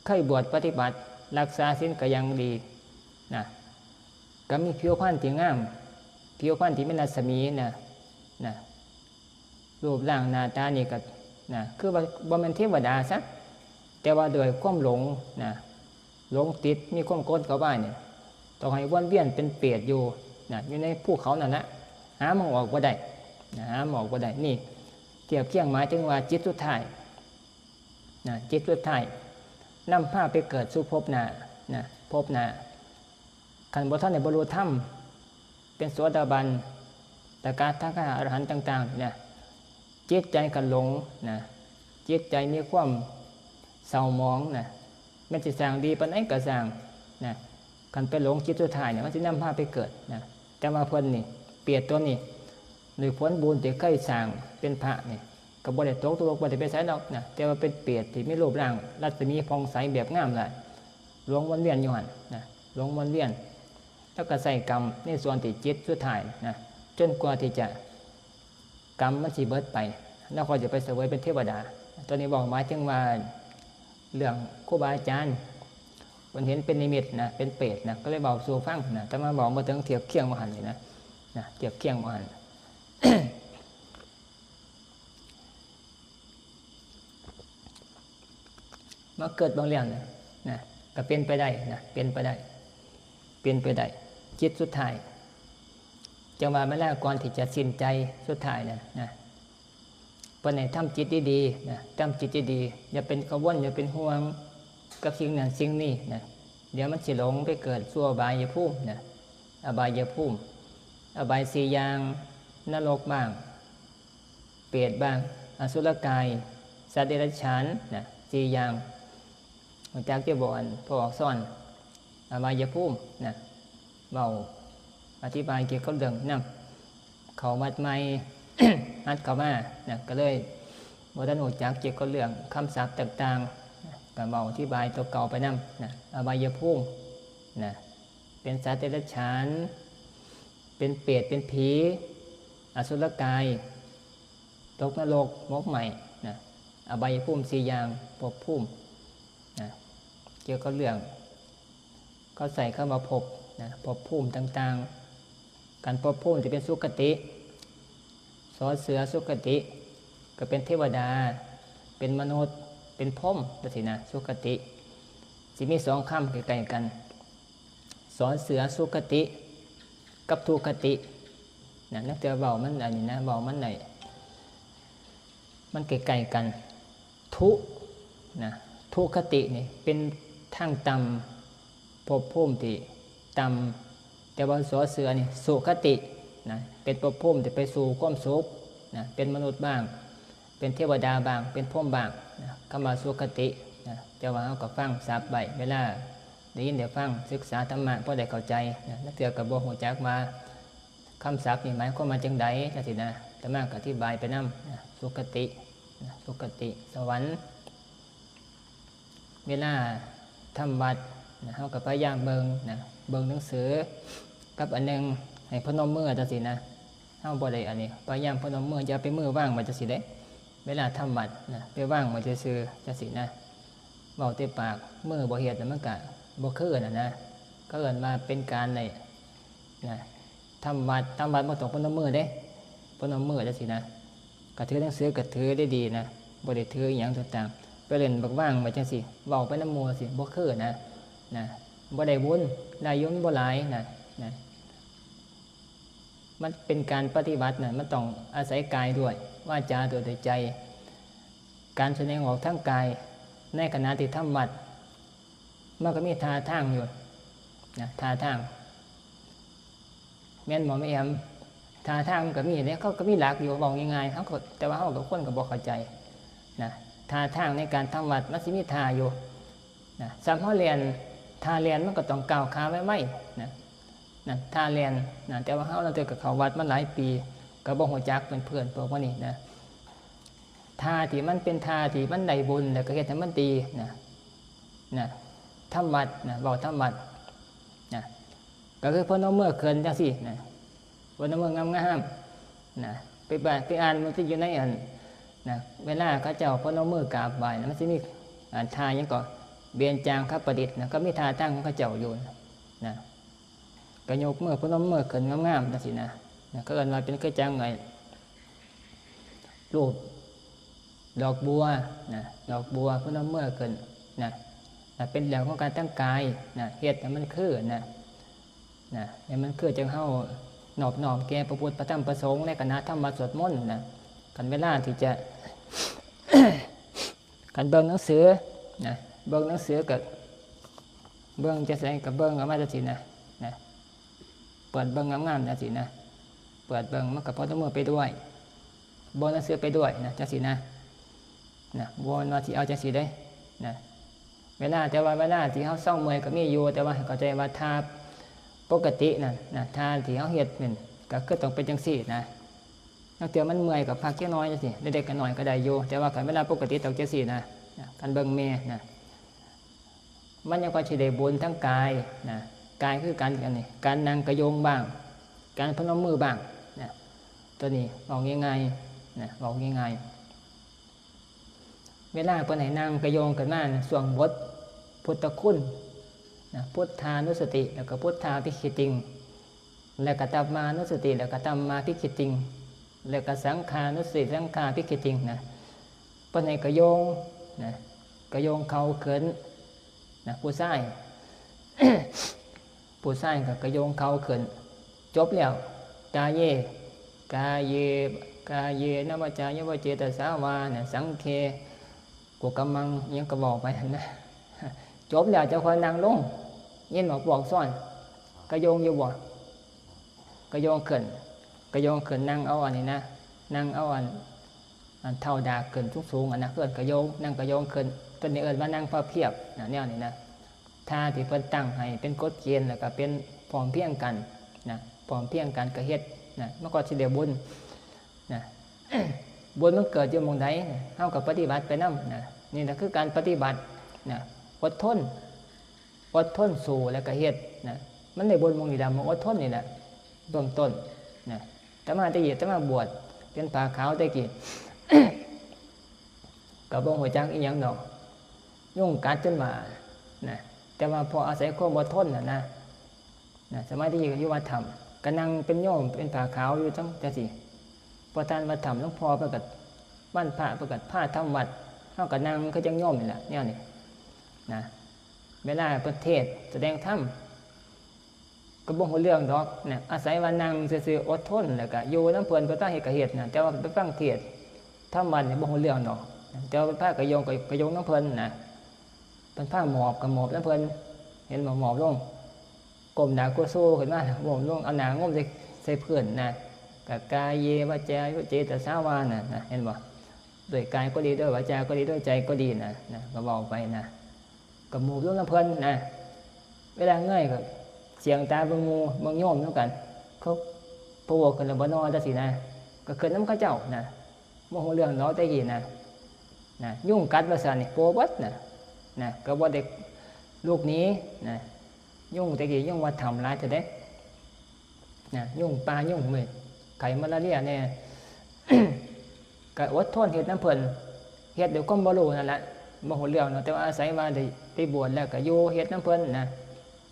เคยบวชปฏิบัติ รักษาศีลก็ยังดีนะ ก็มีผิวพรรณที่งาม ผิวพรรณที่มีรัศมีนะ นะ รูปร่างหน้าตานี่ก็นะ คือว่าบ่แม่นเทวดาซะ แต่ว่าด้วยความหลงนะ หลงติด มีความกระวนกระวายเนี่ย ต้องให้วนเวียนเป็นเปรตอยู่นะ อยู่ในภูเขานั่นแหละ หาหม่องออกบ่ได้นะ หาหม่องออกบ่ได้ นี่ เทียบเคียงหมายถึงว่าจิตสุดท้ายนะ จิตสุดท้าย นำพาไปเกิดสู่ภพหน้านะ ภพหน้า คันบ่ทันได้บรรลุธรรม เป็นโสดาบัน สกทาคา อรหันต์ต่างๆ นี่นะ จิตใจก็หลงนะ จิตใจมีความเศร้าหมองนะ แม้นสิสร้างดีปานใดก็สร้างนะ คันไปหลงจิตสุดท้ายเนี่ย มันสินำพาไปเกิดนะ แต่ว่าเพิ่นนี่ เปรตตัวนี้ ด้วยผลบุญที่เคยสร้างเป็นพระนี่ ก็บ่ได้ตกนรก บ่ได้ไปไสดอกนะ แต่ว่าเป็นเปรตที่มีรูปร่างรัศมีผ่องใสแบบงามหลาย หลงวนเวียนอยู่หั่นนะ หลงวนเวียน แล้วก็ใช้กรรมในส่วนที่จิตสุดท้ายนะ จนกว่าที่จะ กรรมมันสิเบิดไป แล้วค่อยจะไปเสวยเป็นเทวดา ตัวนี้บอกหมายถึงว่า เรื่องครูบาอาจารย์ เพิ่นเห็นเป็นนิมิตนะ เป็นเปรตนะ ก็เลยเว้าสู่ฟังนะ แต่มาบอกมาถึงเทียบเคียงบ่หั่นนี่นะ นะ เทียบเคียงบ่หั่น มาเกิดเบิ่งแล้วนะ นะ ก็เป็นไปได้นะ เป็นไปได้ เป็นไปได้ จิตสุดท้าย จังว่าเวลาก่อนที่จะสิ้นใจสุดท้ายนะ นะ เพิ่นให้ทำจิตดีๆ นะ ทำจิตดีๆ อย่าเป็นกังวล อย่าเป็นห่วงกับสิ่งนั้นสิ่งนี้นะ เดี๋ยวมันสิหลงไปเกิดสู่อบายภูมินะ อบายภูมิ อบายสี่อย่าง นรกบ้าง เปรตบ้าง อสุรกาย สัตว์เดรัจฉานนะ สี่อย่าง รู้จักอยู่บ่ อันพวกอักษร อบายภูมินะ เว้าอธิบายเกี่ยวกับเรื่องนำ เข้าวัดใหม่ หัดเข้ามานะ ก็เลยบ่ทันรู้จักเกี่ยวกับเรื่องคำศัพท์ต่างๆนะ ก็เว้าอธิบายตัวเก่าไปนำนะ อบายภูมินะ เป็นสัตว์เดรัจฉาน เป็นเปรต เป็นผี อสุรกาย ตกนรก หมกไหม้นะ อบายภูมิสี่อย่าง ภพภูมินะ เกี่ยวกับเรื่อง เขาใช้คำว่าภพนะ ภพภูมิต่างๆ คันภพภูมิที่เป็นสุคติ สอเสือสุคติ ก็เป็นเทวดา เป็นมนุษย์ เป็นพรหมจังซี้นะ สุคติ สิมีสองคำใกล้ๆกัน สอเสือสุคติ กับทุคตินะ นักเทื่อเว้ามันอันนี้นะ เว้ามันได้ มันใกล้ๆกัน ทุนะ ทุคตินี่เป็นทางต่ำ ภพภูมิที่ต่ำ แต่ว่าสอเสือนี่สุคตินะ เป็นภพภูมิที่ไปสู่ความสุขนะ เป็นมนุษย์บ้าง เป็นเทวดาบ้าง เป็นพรหมบ้างนะ คำว่าสุคตินะ แต่ว่าเฮาก็ฟังศัพท์ไว้ เวลาได้ยินได้ฟัง ศึกษาธรรมะ พอได้เข้าใจนะ นักเทื่อก็บ่ฮู้จักว่า คำศัพท์นี่หมายความว่าจังใดจังซี้นะ อาตมาก็อธิบายไปนำนะ สุคตินะ สุคติ สวรรค์ เวลาทำวัดนะ เฮาก็พยายามเบิ่งนะ เบิ่งหนังสือ กับอันหนึ่งให้พนมมือจังซี้นะ เฮาบ่ได้อันนี้ พยายามพนมมือ อย่าไปมือวางไว้จังซี้เด้ เวลาทำวัดนะ ไปวางไว้ซื่อๆจังซี้นะ เว้าแต่ปาก มือบ่เฮ็ดน่ะ มันก็บ่คือนั่นนะ เขาเอิ้นว่าเป็นการได้นะ ทำวัด ทำวัดบ่ต้องพนมมือเด้ พนมมือจังซี้นะ ก็ถือหนังสือก็ถือได้ดีนะ บ่ได้ถืออิหยังต่างๆ ไปเล่นบักว่างไว้จังซี้ เว้าไปนำหมู่ซี้ บ่คือนะ นะ บ่ได้บุญ ได้อยู่มันบ่หลายนะ นะ มันเป็นการปฏิบัตินะ มันต้องอาศัยกายด้วย วาจาด้วย ด้วยใจ การแสดงออกทางกาย ในขณะที่ทำวัด มันก็มีท่าทางอยู่นะ ท่าทาง แม่นบ่แม่แอม ท่าทางมันก็มีเด้ เขาก็มีหลักอยู่ เว้าง่ายๆ เฮาก็ แต่ว่าเฮาก็ คนก็บ่เข้าใจนะ ท่าทางในการทำวัดมันสิมีท่าอยู่นะ ส่ำเฮาแล่น ท่าแล่นมันก็ต้องก้าวขาไวๆนะ นะ ท่าแล่นนะ แต่ว่าเฮาลางเทื่อก็เข้าวัดมาหลายปี ก็บ่ฮู้จักเพิ่น เพิ่นพวกนี้นะ ท่าที่มันเป็นท่าที่มันได้บุญ แล้วก็เฮ็ดให้มันดีนะ นะ ทำวัดนะ เว้าทำวัดนะ ก็คือพนมมือขึ้นจังซี้นะ พนมมืองามๆนะ ไปบ้าน ไปอ่านมันสิอยู่ในอันนะ เวลาเขาเจ้าพนมมือกราบไหว้นะ มันสิมี อ่า ท่าหยังก็ เบญจางคประดิษฐ์นะ ก็มีท่าทางของเขาเจ้าอยู่นะ ก็ยกมือพนมมือขึ้นงามๆจังซี้นะ นะ เขาเอิ้นว่าเป็นคือจังไอ้ รูปดอกบัวนะ ดอกบัวพนมมือขึ้นนะ นะ เป็นเรื่องของการทางกายนะ เฮ็ดให้มันคือนะ นะ ให้มันคือจังเฮานอบน้อมแก่พระพุทธพระธรรมพระสงฆ์ในขณะทำวัดสวดมนต์นะ คันเวลาที่จะ คันเบิ่งหนังสือนะ เบิ่งหนังสือก็เบิ่งจั่งใดก็เบิ่งออกมาจั่งซี้นะ นะ เปิดเบิ่งงามๆจั่งซี้นะ เปิดเบิ่งมันก็พนมมือไปด้วย เบิ่งหนังสือไปด้วยนะ จั่งซี้นะ นะ บ่แม่นว่าสิเอาจั่งซี้เด้ นะ เวลา แต่ว่าเวลาที่เฮาเซาเมื่อยก็มีอยู่ แต่ว่าให้เข้าใจว่าถ้าปกตินั่นนะ ถ้าที่เฮาเฮ็ดนั่นก็คือต้องเป็นจั่งซี้นะ ลางเทื่อมันเมื่อยก็พักจักหน่อยจั่งซี้ เล็กๆน้อยๆก็ได้อยู่ แต่ว่าคันเวลาปกติต้องจั่งซี้นะ นะ คันเบิ่งแม่นะ มันยังพอสิได้บุญทั้งกายนะ กายคือการ อันนี้ การนั่งกะโยงบ้าง การพนมมือบ้างนะ ตัวนี้เว้าง่ายๆนะ เว้าง่ายๆ เวลาเพิ่นให้นั่งกะโยงขึ้นมานะ ช่วงบทพุทธคุณนะ พุทธานุสติ แล้วก็พุทธาภิกขิติง แล้วก็ธัมมานุสติ แล้วก็ธัมมาภิกขิติง แล้วก็สังขานุสติ สังขาภิกขิติงนะ เพิ่นให้กะโยงนะ กะโยงเข่าขึ้นนะ ผู้ชาย ผู้ชายก็กะโยงเข่าขึ้น จบแล้ว กาเย กาเย กาเยนะวาจายวาเจตสาวานะ สังเค กุกัมมัง อิหยังก็บอกไปหั่นนะ จบแล้วเจ้าค่อยนั่งลง ยินบ่ พวกสอน กะโยงอยู่บ่ กะโยงขึ้น กะโยงขึ้น นั่งเอาอันนี้นะ นั่งเอาอัน อันเท้าดากขึ้นสูงๆ อันนะ เอิ้นกะโยง นั่งกะโยงขึ้น ตัวนี้เอิ้นว่านั่งพับเพียบนะ แนวนี้นะ ท่าที่เพิ่นตั้งให้เป็นกฎเกณฑ์ แล้วก็เป็นพร้อมเพรียงกันนะ พร้อมเพรียงกันก็เฮ็ดนะ มันก็สิได้บุญนะ บุญมันเกิดอยู่หม่องใด เฮาก็ปฏิบัติไปนำนะ นี่แหละคือการปฏิบัตินะ อดทน อดทนสู้แล้วก็เฮ็ดนะ มันได้บุญหม่องนี้ล่ะ หม่องอดทนนี่แหละ เบื้องต้นนะ อาตมาแต่กี้ อาตมาบวชเป็นผ้าขาวแต่กี้ ก็บ่ฮู้จักอีหยังดอก ยุงกัดจนว่านะ แต่ว่าพออาศัยความอดทนน่ะนะ นะ สมัยที่อยู่วัดถ้ำ ก็นั่งเป็นโยมเป็นผ้าขาวอยู่จั่ง จั่งซี้ พอผ่านวัดถ้ำ หลวงพ่อเพิ่นก็ วันพระเพิ่นก็พาทำวัด เฮาก็นั่งคือจั่งโยมนี่แหละ แนวนี้นะ เวลาเพิ่นเทศน์แสดงธรรม ก็บ่ฮู้เรื่องดอกนะ อาศัยว่านั่งซื่อๆ อดทน แล้วก็อยู่นำเพิ่น เพิ่นพาเฮ็ดก็เฮ็ดนะ แต่ว่าไปฟังเทศน์ธรรมะนี่บ่ฮู้เรื่องดอกนะ แต่ว่าเพิ่นพากะโยงก็กะโยงนำเพิ่นนะ เพิ่นพาหมอบก็หมอบนำเพิ่น เห็นบ่ หมอบลง ก้มหน้ากุโซขึ้นมา หมอบลง เอาหน้างมใส่ ใส่พื้นนะ กะกาเยวาจายวาเจตสาวานะ นะ เห็นบ่ ด้วยกายก็ดี ด้วยวาจาก็ดี ด้วยใจก็ดีนะ นะ ก็เว้าไปนะ ก็หมอบลงนำเพิ่นนะ เวลาเงยก็เสียงตาเบิ่งหมู่เบิ่งโยมนำกัน เขาพะโวขึ้นแล้วบ่นอนจั่งซี้นะ ก็ขึ้นนำเขาเจ้านะ บ่ฮู้เรื่องดอกแต่กี้นะ นะ ยุงกัดว่าซั่นนี่ โปเบิดนะ นะ ก็บ่ได้ลุกหนีนะ ยุงแต่กี้ยุงวัดถ้ำหลายแท้เด้ นะ ยุงป่ายุงเม็ด ไข้มาลาเรียแน่ ก็อดทนเฮ็ดนำเพิ่น เฮ็ดด้วยความบ่รู้นั่นแหละ บ่ฮู้เรื่องเนาะ แต่ว่าอาศัยว่าได้ไปบวชแล้วก็อยู่เฮ็ดนำเพิ่นนะ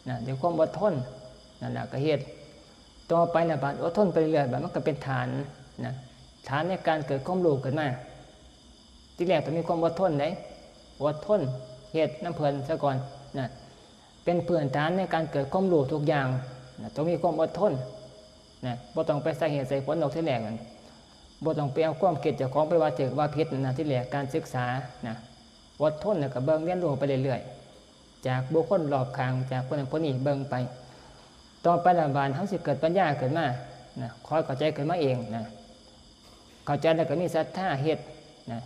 นะ ด้วยความอดทนนั่นแหละ ก็เฮ็ด ต่อไปน่ะ บาดอดทนไปเรื่อยๆ บาดมันก็เป็นฐานนะ ฐานในการเกิดความรู้ขึ้นมา ทีแรกต้องมีความอดทนเด้ อดทนเฮ็ดนำเพิ่นซะก่อนนะ เป็นพื้นฐานในการเกิดความรู้ทุกอย่างนะ ต้องมีความอดทนนะ บ่ต้องไปใส่เหตุใส่ผลดอกทีแรกนั่น บ่ต้องไปเอาความคิดเจ้าของไปว่าถูกว่าผิดนั่นนะ ทีแรกการศึกษานะ อดทนแล้วก็เบิ่งเรียนรู้ไปเรื่อยๆ จากบุคคลรอบข้าง จากคนนั้นคนนี้เบิ่งไป ต่อไปละบาดเฮาสิเกิดปัญญาขึ้นมานะ ค่อยเข้าใจขึ้นมาเองนะ เข้าใจแล้วก็มีศรัทธาเฮ็ดนะ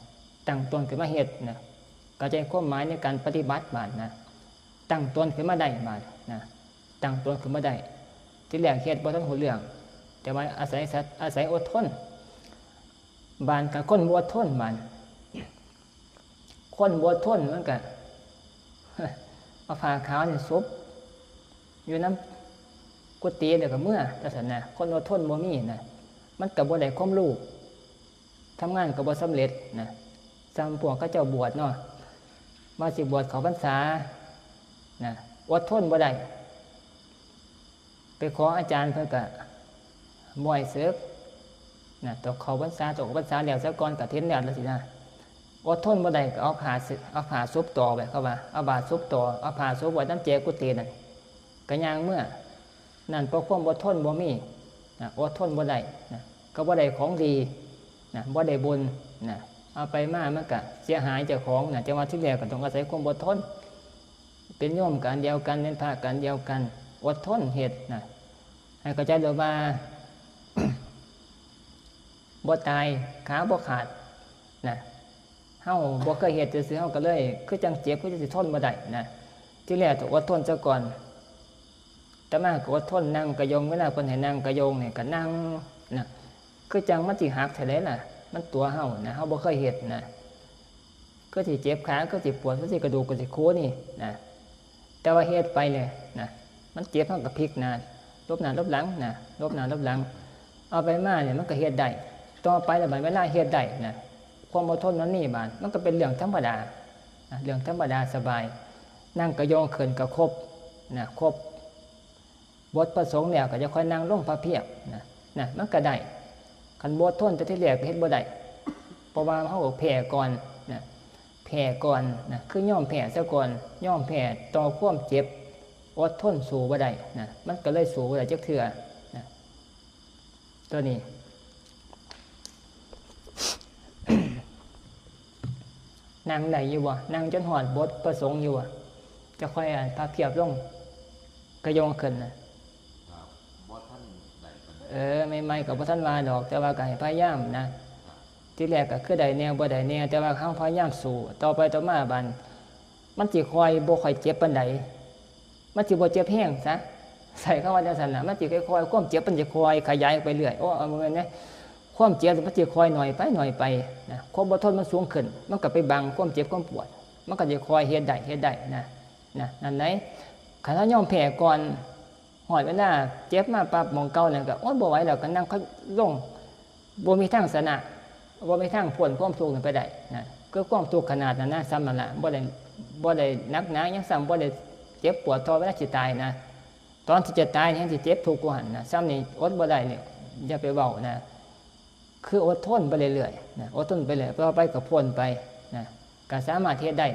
ตั้งตนขึ้นมาเฮ็ดนะ เข้าใจความหมายในการปฏิบัติบาดนะ ตั้งตนขึ้นมาได้บาดนะ ตั้งตนขึ้นมาได้ ทีแรกเฮ็ดบ่ทันฮู้เรื่อง แต่ว่าอาศัยศรัท- อาศัยอดทน บาดคันคนบ่อดทนบาด คนบ่อดทนมันก็ เอาผ้าขาวนี่ซุบอยู่นำกุฏิแล้วก็เมือจั่งซั้นนะ คนอดทนบ่มีนะ มันก็บ่ได้ความรู้ ทำงานก็บ่สำเร็จนะ ส่ำพวกเขาเจ้าบวชเนาะ ว่าสิบวชเข้าพรรษานะ อดทนบ่ได้ ไปขออาจารย์เพิ่นก็บ่ให้สึกนะ ต้องเข้าพรรษา ต้องออกพรรษาแล้วซะก่อน กฐินแล้วจั่งซี้นะ อดทนบ่ได้ก็เอาผ้าสึ- เอาผ้าซุบต่อไว้ เขาว่า เอาบาตรซุบต่อ เอาผ้าซุบไว้นำแจกุฏินั่น ก็ย่างเมือ นั่นเพราะความอดทนบ่มีนะ อดทนบ่ได้นะ ก็บ่ได้ของดีนะ บ่ได้บุญนะ เอาไปมามันก็เสียหายเจ้าของนะ จั่งว่าทีแรกก็ต้องอาศัยความอดทน เป็นโยมก็อันเดียวกัน เป็นพระก็อันเดียวกัน อดทนเฮ็ดนะ ให้เข้าใจโลดว่า บ่ตาย ขาบ่ขาดนะ เฮาบ่เคยเฮ็ดซื่อๆ เฮาก็เลย คือจั่งเจ็บ คือจั่งสิทนบ่ได้นะ ทีแรกต้องอดทนซะก่อน อาตมาก็อดทน นั่งกะยง เวลาเพิ่นให้นั่งกะยงนี่ก็นั่งนะ คือจั่งมันสิหักแท้ใดล่ะ มันตั๋วเฮานะ เฮาบ่เคยเฮ็ดนะ คือสิเจ็บขา คือสิปวด คือสิกระดูก คือสิโคนี่นะ แต่ว่าเฮ็ดไปเนี่ยนะ มันเจ็บ เฮาก็พลิกหน้า หลบหน้าหลบหลังนะ หลบหน้าหลบหลัง เอาไปมาเนี่ยมันก็เฮ็ดได้ ต่อไปแล้วบัดเวลาเฮ็ดได้นะ ความอดทนมันมีบาด มันก็เป็นเรื่องธรรมดานะ เรื่องธรรมดาสบาย นั่งกะยงขึ้นก็ครบนะ ครบ บทพระสงฆ์แล้วก็จะค่อยนั่งลงพระเพียบนะ นะ มันก็ได้ คันบ่อดทนแต่ทีแรกก็เฮ็ดบ่ได้ เพราะว่าเฮาก็แพ้ก่อนนะ แพ้ก่อนนะ คือยอมแพ้ซะก่อน ยอมแพ้ต่อความเจ็บ อดทนสู้บ่ได้นะ มันก็เลยสู้บ่ได้จักเทื่อนะ ตัวนี้ นั่งได้อยู่บ่ นั่งจนฮอดบทพระสงฆ์อยู่บ่ จะค่อยอ่านพระเพียบลง กะยงขึ้นน่ะ ครับ บ่ทันได้ปานใด เออ ใหม่ๆก็บ่ทันว่าดอก แต่ว่าก็ให้พยายามนะ ครับ ทีแรกก็คือได้แหน่บ่ได้แหน่ แต่ว่าเฮาพยายามสู้ ต่อไปต่อมาบัด มันสิค่อยบ่ค่อยเจ็บปานใด มันสิบ่เจ็บแฮงซะ ใช้คำว่าจั่งซั้นน่ะ มันสิค่อยๆ ความเจ็บมันสิค่อยขยายออกไปเรื่อย โอ้ เอา บ่แม่นนะ ความเจ็บมันสิค่อยน้อยไป น้อยไปนะ ความอดทนมันสูงขึ้น มันก็ไปบังความเจ็บความปวด มันก็สิค่อยเฮ็ดได้ เฮ็ดได้นะ นะ นั่นแหละ คันเฮายอมแพ้ก่อน ฮอดเวลาเจ็บมาปั๊บหม่องเก่านั่นก็ โอ๊ย บ่ไหวแล้ว ก็นั่งค่อยลง บ่มีทางชนะ บ่มีทางพ้นความทุกข์นั้นไปได้นะ คือความทุกข์ขนาดนั้นนะ ส่ำนั่นล่ะ บ่ได้ บ่ได้หนักหนาหยัง ส่ำบ่ได้เจ็บปวดเท่าเวลาสิตายนะ ตอนที่จะตายนี่แฮ่งสิเจ็บทุกข์กว่าหั้นนะ ส่ำนี่อดบ่ได้นี่ อย่าไปเว้านะ คืออดทนไปเรื่อยๆนะ อดทนไปเรื่อย ต่อไปก็พ้นไปนะ ก็สามารถเฮ็ดได้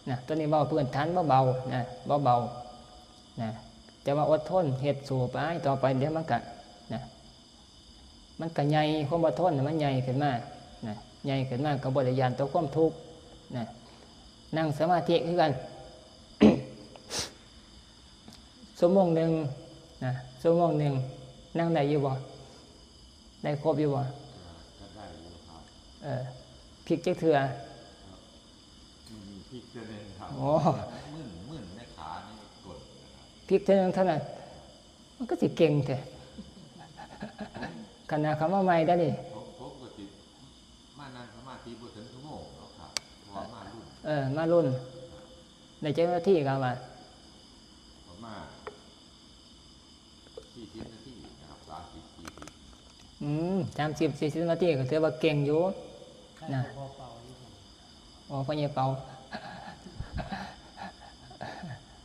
นะ ตัวนี้เว้าพื้นฐานเบาๆนะ เบาๆนะ แต่ว่าอดทนเฮ็ดสู้ไป ต่อไปเดี๋ยวมันก็นะ มันก็ใหญ่ ความอดทนน่ะมันใหญ่ขึ้นมานะ ใหญ่ขึ้นมาก็บ่ได้ย้านต่อความทุกข์นะ นั่งสมาธิคือกัน ชั่วโมงหนึ่งนะ ชั่วโมงหนึ่ง นั่งได้อยู่บ่ ได้ครบอยู่บ่ ก็ได้อยู่ครับ เออ พลิกจักเทื่อ ครับ อืม พลิกเทื่อหนึ่งครับ โอ้ มึน มึนในขา ในก้นนะครับ พลิกเทื่อหนึ่งเท่านั้น มันก็สิเก่งแท้ ขนาดเขามาใหม่ได้นี่ ผม ผมก็สิมานั่งสมาธิบ่ถึงชั่วโมงหรอกครับ เพราะว่ามารุ่น เออ มารุ่น ได้จักนาทีครับว่า ประมาณ สี่สิบนาทีนะครับ สามสิบ สี่สิบ อืม สามสิบ สี่สิบนาทีก็ถือว่าเก่งอยู่ นะ แต่พอเป่าอยู่ อ๋อ พ่อใหญ่เปา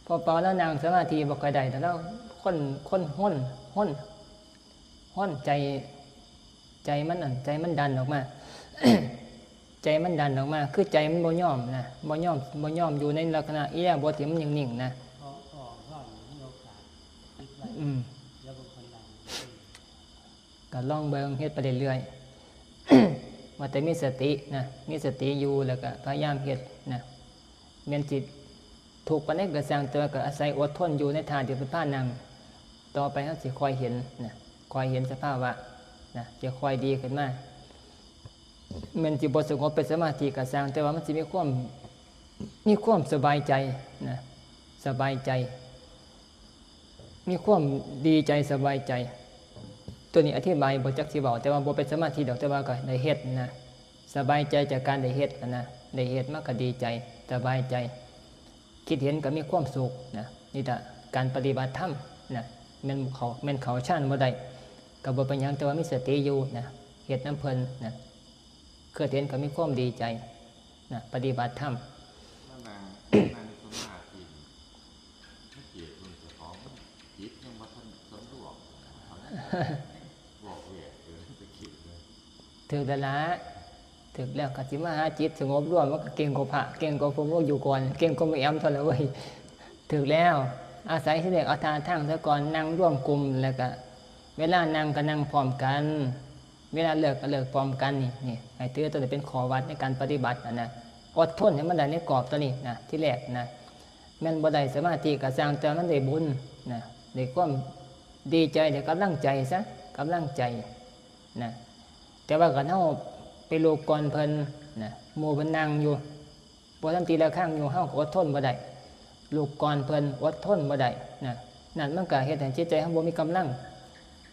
พ่อเปาแล้วนั่งสมาธิบ่ค่อยได้ แต่แล้วคน คนห้น ห้น ห้นใจ ใจมันนั่น ใจมันดันออกมา ใจมันดันออกมา คือใจมันบ่ยอมนะ บ่ยอม บ่ยอมอยู่ในลักษณะอิริยาบถที่มันนิ่งๆนะ ออก ออก ห้อน มีโอกาส คิดไว้ อืม เดี๋ยวบางคนดัง ก็ลองเบิ่ง เฮ็ดไปเรื่อยๆ ว่าแต่มีสตินะ มีสติอยู่ แล้วก็พยายามเฮ็ดนะ แม่นสิทุกข์ปานใดก็ซ่าง แต่ว่าก็อาศัยอดทนอยู่ในท่าที่เพิ่นพานั่ง ต่อไปเฮาสิค่อยเห็นนะ ค่อยเห็นสภาวะนะ จะค่อยดีขึ้นมา แม่นสิบ่สงบเป็นสมาธิก็ซ่าง แต่ว่ามันสิมีความ มีความสบายใจนะ สบายใจ มีความดีใจสบายใจ ตัวนี้อธิบายบ่จักสิเว้า แต่ว่าบ่เป็นสมาธิดอก แต่ว่าก็ได้เฮ็ดนะ สบายใจจากการได้เฮ็ดนะ ได้เฮ็ดมาก็ดีใจ สบายใจ คิดเห็นก็มีความสุขนะ นี่ล่ะการปฏิบัติธรรมนะ แม่นเข้า แม่นเข้าฌานบ่ได้ ก็บ่เป็นหยัง แต่ว่ามีสติอยู่นะ เฮ็ดนำเพิ่นนะ คิดเห็นก็มีความดีใจนะ ปฏิบัติธรรม มานั่ง นั่งสมาธินี่ สังเกตเบิ่งเจ้าของ จิตยังบ่ทันสำรวม เอานะ บอกแหวกเกินไปคิดเลย ถืกแล้วละ ถืกแล้วก็สิมาหาจิตสงบรวม มันก็เก่งกว่าพระ เก่งกว่าพวกอยู่ก่อน เก่งกว่าหมู่แอมเท่านั้นเว้ย ถืกแล้ว อาศัยที่เรียกเอาท่าทางซะก่อน นั่งรวมกลุ่ม แล้วก็เวลานั่งก็นั่งพร้อมกัน เวลาเลิกก็เลิกพร้อมกัน นี่ นี่ ให้ถือตัวนี้เป็นข้อวัดในการปฏิบัตินะ นะ อดทนให้มันได้ในกรอบตัวนี้นะ ที่แรกนะ แม่นบ่ได้สมาธิก็ซ่าง แต่มันได้บุญนะ ได้ความดีใจ ได้กำลังใจซะ กำลังใจนะ แต่ว่าคันเฮาไปลุกก่อนเพิ่นนะ หมู่เพิ่นนั่งอยู่ บ่ทันตีระฆังอยู่ เฮาก็อดทนบ่ได้ ลุกก่อนเพิ่น อดทนบ่ได้นะ นั่นมันก็เฮ็ดให้จิตใจเฮาบ่มีกำลัง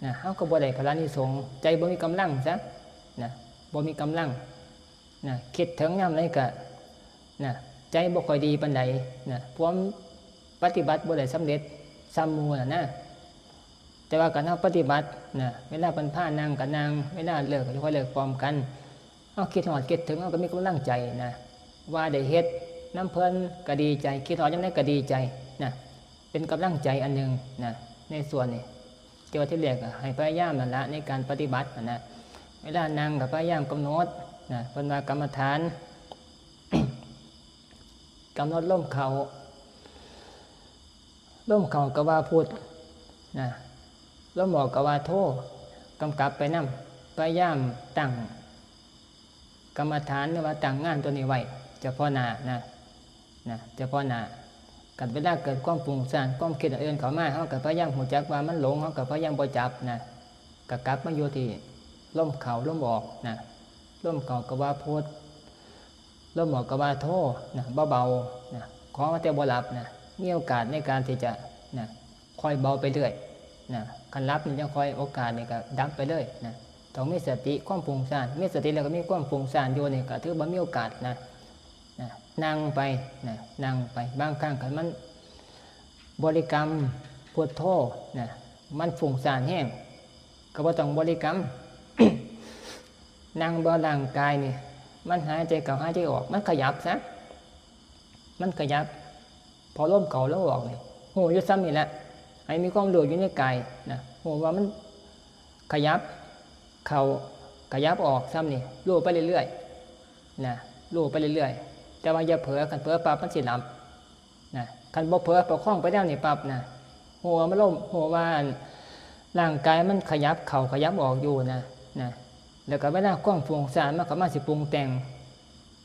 นะ เฮาก็บ่ได้ผลอานิสงส์ ใจบ่มีกำลังซะนะ บ่มีกำลังนะ คิดถึงยามใดก็นะ ใจบ่ค่อยดีปานใดนะ เพราะปฏิบัติบ่ได้สำเร็จส่ำหมู่น่ะนะ แต่ว่าคันเฮาปฏิบัตินะ เวลาเพิ่นพานั่งก็นั่ง เวลาเลิกก็ค่อยเลิกพร้อมกัน เฮาคิดฮอดคิดถึง เฮาก็มีกำลังใจนะ ว่าได้เฮ็ดนำเพิ่นก็ดีใจ คิดฮอดยามใดก็ดีใจนะ เป็นกำลังใจอันหนึ่งนะ ในส่วนนี้ แต่ว่าที่แรกก็ให้พยายามนั่นละในการปฏิบัติหั้นนะ เวลานั่งก็พยายามกำหนดนะ เพิ่นว่ากรรมฐาน กำหนดลมเข้า ลมเข้าก็ว่าพุทนะ ลมออกก็ว่าโท กำกับไปนำ พยายามตั้งกรรมฐาน หรือว่าตั้งงานตัวนี้ไว้ เฉพาะหน้านะ นะ เฉพาะหน้า คันเวลาเกิดความฟุ้งซ่าน ความคิดอื่นเข้ามา เฮาก็พยายามรู้จักว่ามันหลง เฮาก็พยายามบ่จับนะ ก็กลับมาอยู่ที่ลมเข้าลมออกนะ ลมเข้าก็ว่าพุท ลมออกก็ว่าโทนะ เบาๆนะ ขอแต่บ่หลับนะ มีโอกาสในการที่จะนะ ค่อยเบาไปเรื่อยนะ คันหลับนี่จั่งค่อย โอกาสนี่ก็ดับไปเลยนะ ต้องมีสติ ความฟุ้งซ่าน มีสติแล้วก็มีความฟุ้งซ่านอยู่นี่ก็ถือว่ามีโอกาสนะ นะ นั่งไปนะ นั่งไป บางครั้งคันมันบริกรรมพุทโธนะ มันฟุ้งซ่านแฮง ก็บ่ต้องบริกรรม นั่งเบิ่งร่างกายนี่ มันหายใจเข้าหายใจออก มันขยับซะ มันขยับ พอลมเข้าลมออกนี่ รู้อยู่ส่ำนี่แหละ ให้มีความรู้อยู่ในกายนะ รู้ว่ามันขยับเข้า ขยับออกส่ำนี่ รู้ไปเรื่อยๆนะ รู้ไปเรื่อยๆ แต่ว่าอย่าเผลอ คันเผลอปั๊บมันสิหลับนะ คันบ่เผลอประคองไปแนวนี้ปั๊บนะ รู้ว่ามันลม รู้ว่าอันร่างกายมันขยับเข้าขยับออกอยู่นะ นะ แล้วก็เวลาความฟุ้งซ่านมันเข้ามาสิปรุงแต่ง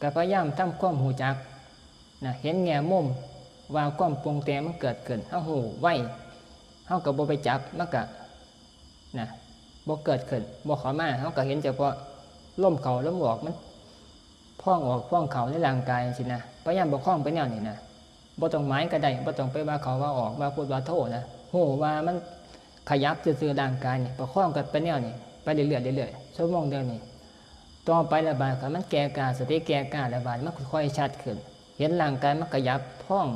ก็พยายามทำความรู้จักนะ เห็นแง่มุมว่าความปรุงแต่งมันเกิดขึ้น เฮารู้ไว เฮาก็บ่ไปจับ มันก็นะ บ่เกิดขึ้น บ่เข้ามา เฮาก็เห็นเฉพาะลมเข้าลมออก มันพองออกพองเข้าในร่างกายจั่งซี้นะ พยายามประคองไปแนวนี้นะ บ่ต้องหมายก็ได้ บ่ต้องไปว่าเข้าว่าออก ว่าพุทว่าโธนะ รู้ว่ามันขยับซื่อๆ ร่างกายนี่ ประคองกันไปแนวนี้ ไปเรื่อยๆ เรื่อยๆ ชั่วโมงเดียวนี่ ต่อไปละบาด คันมันแก่กล้า สติแก่กล้าละบาด มันค่อยๆ ชัดขึ้น เห็นร่างกายมันขยับพอง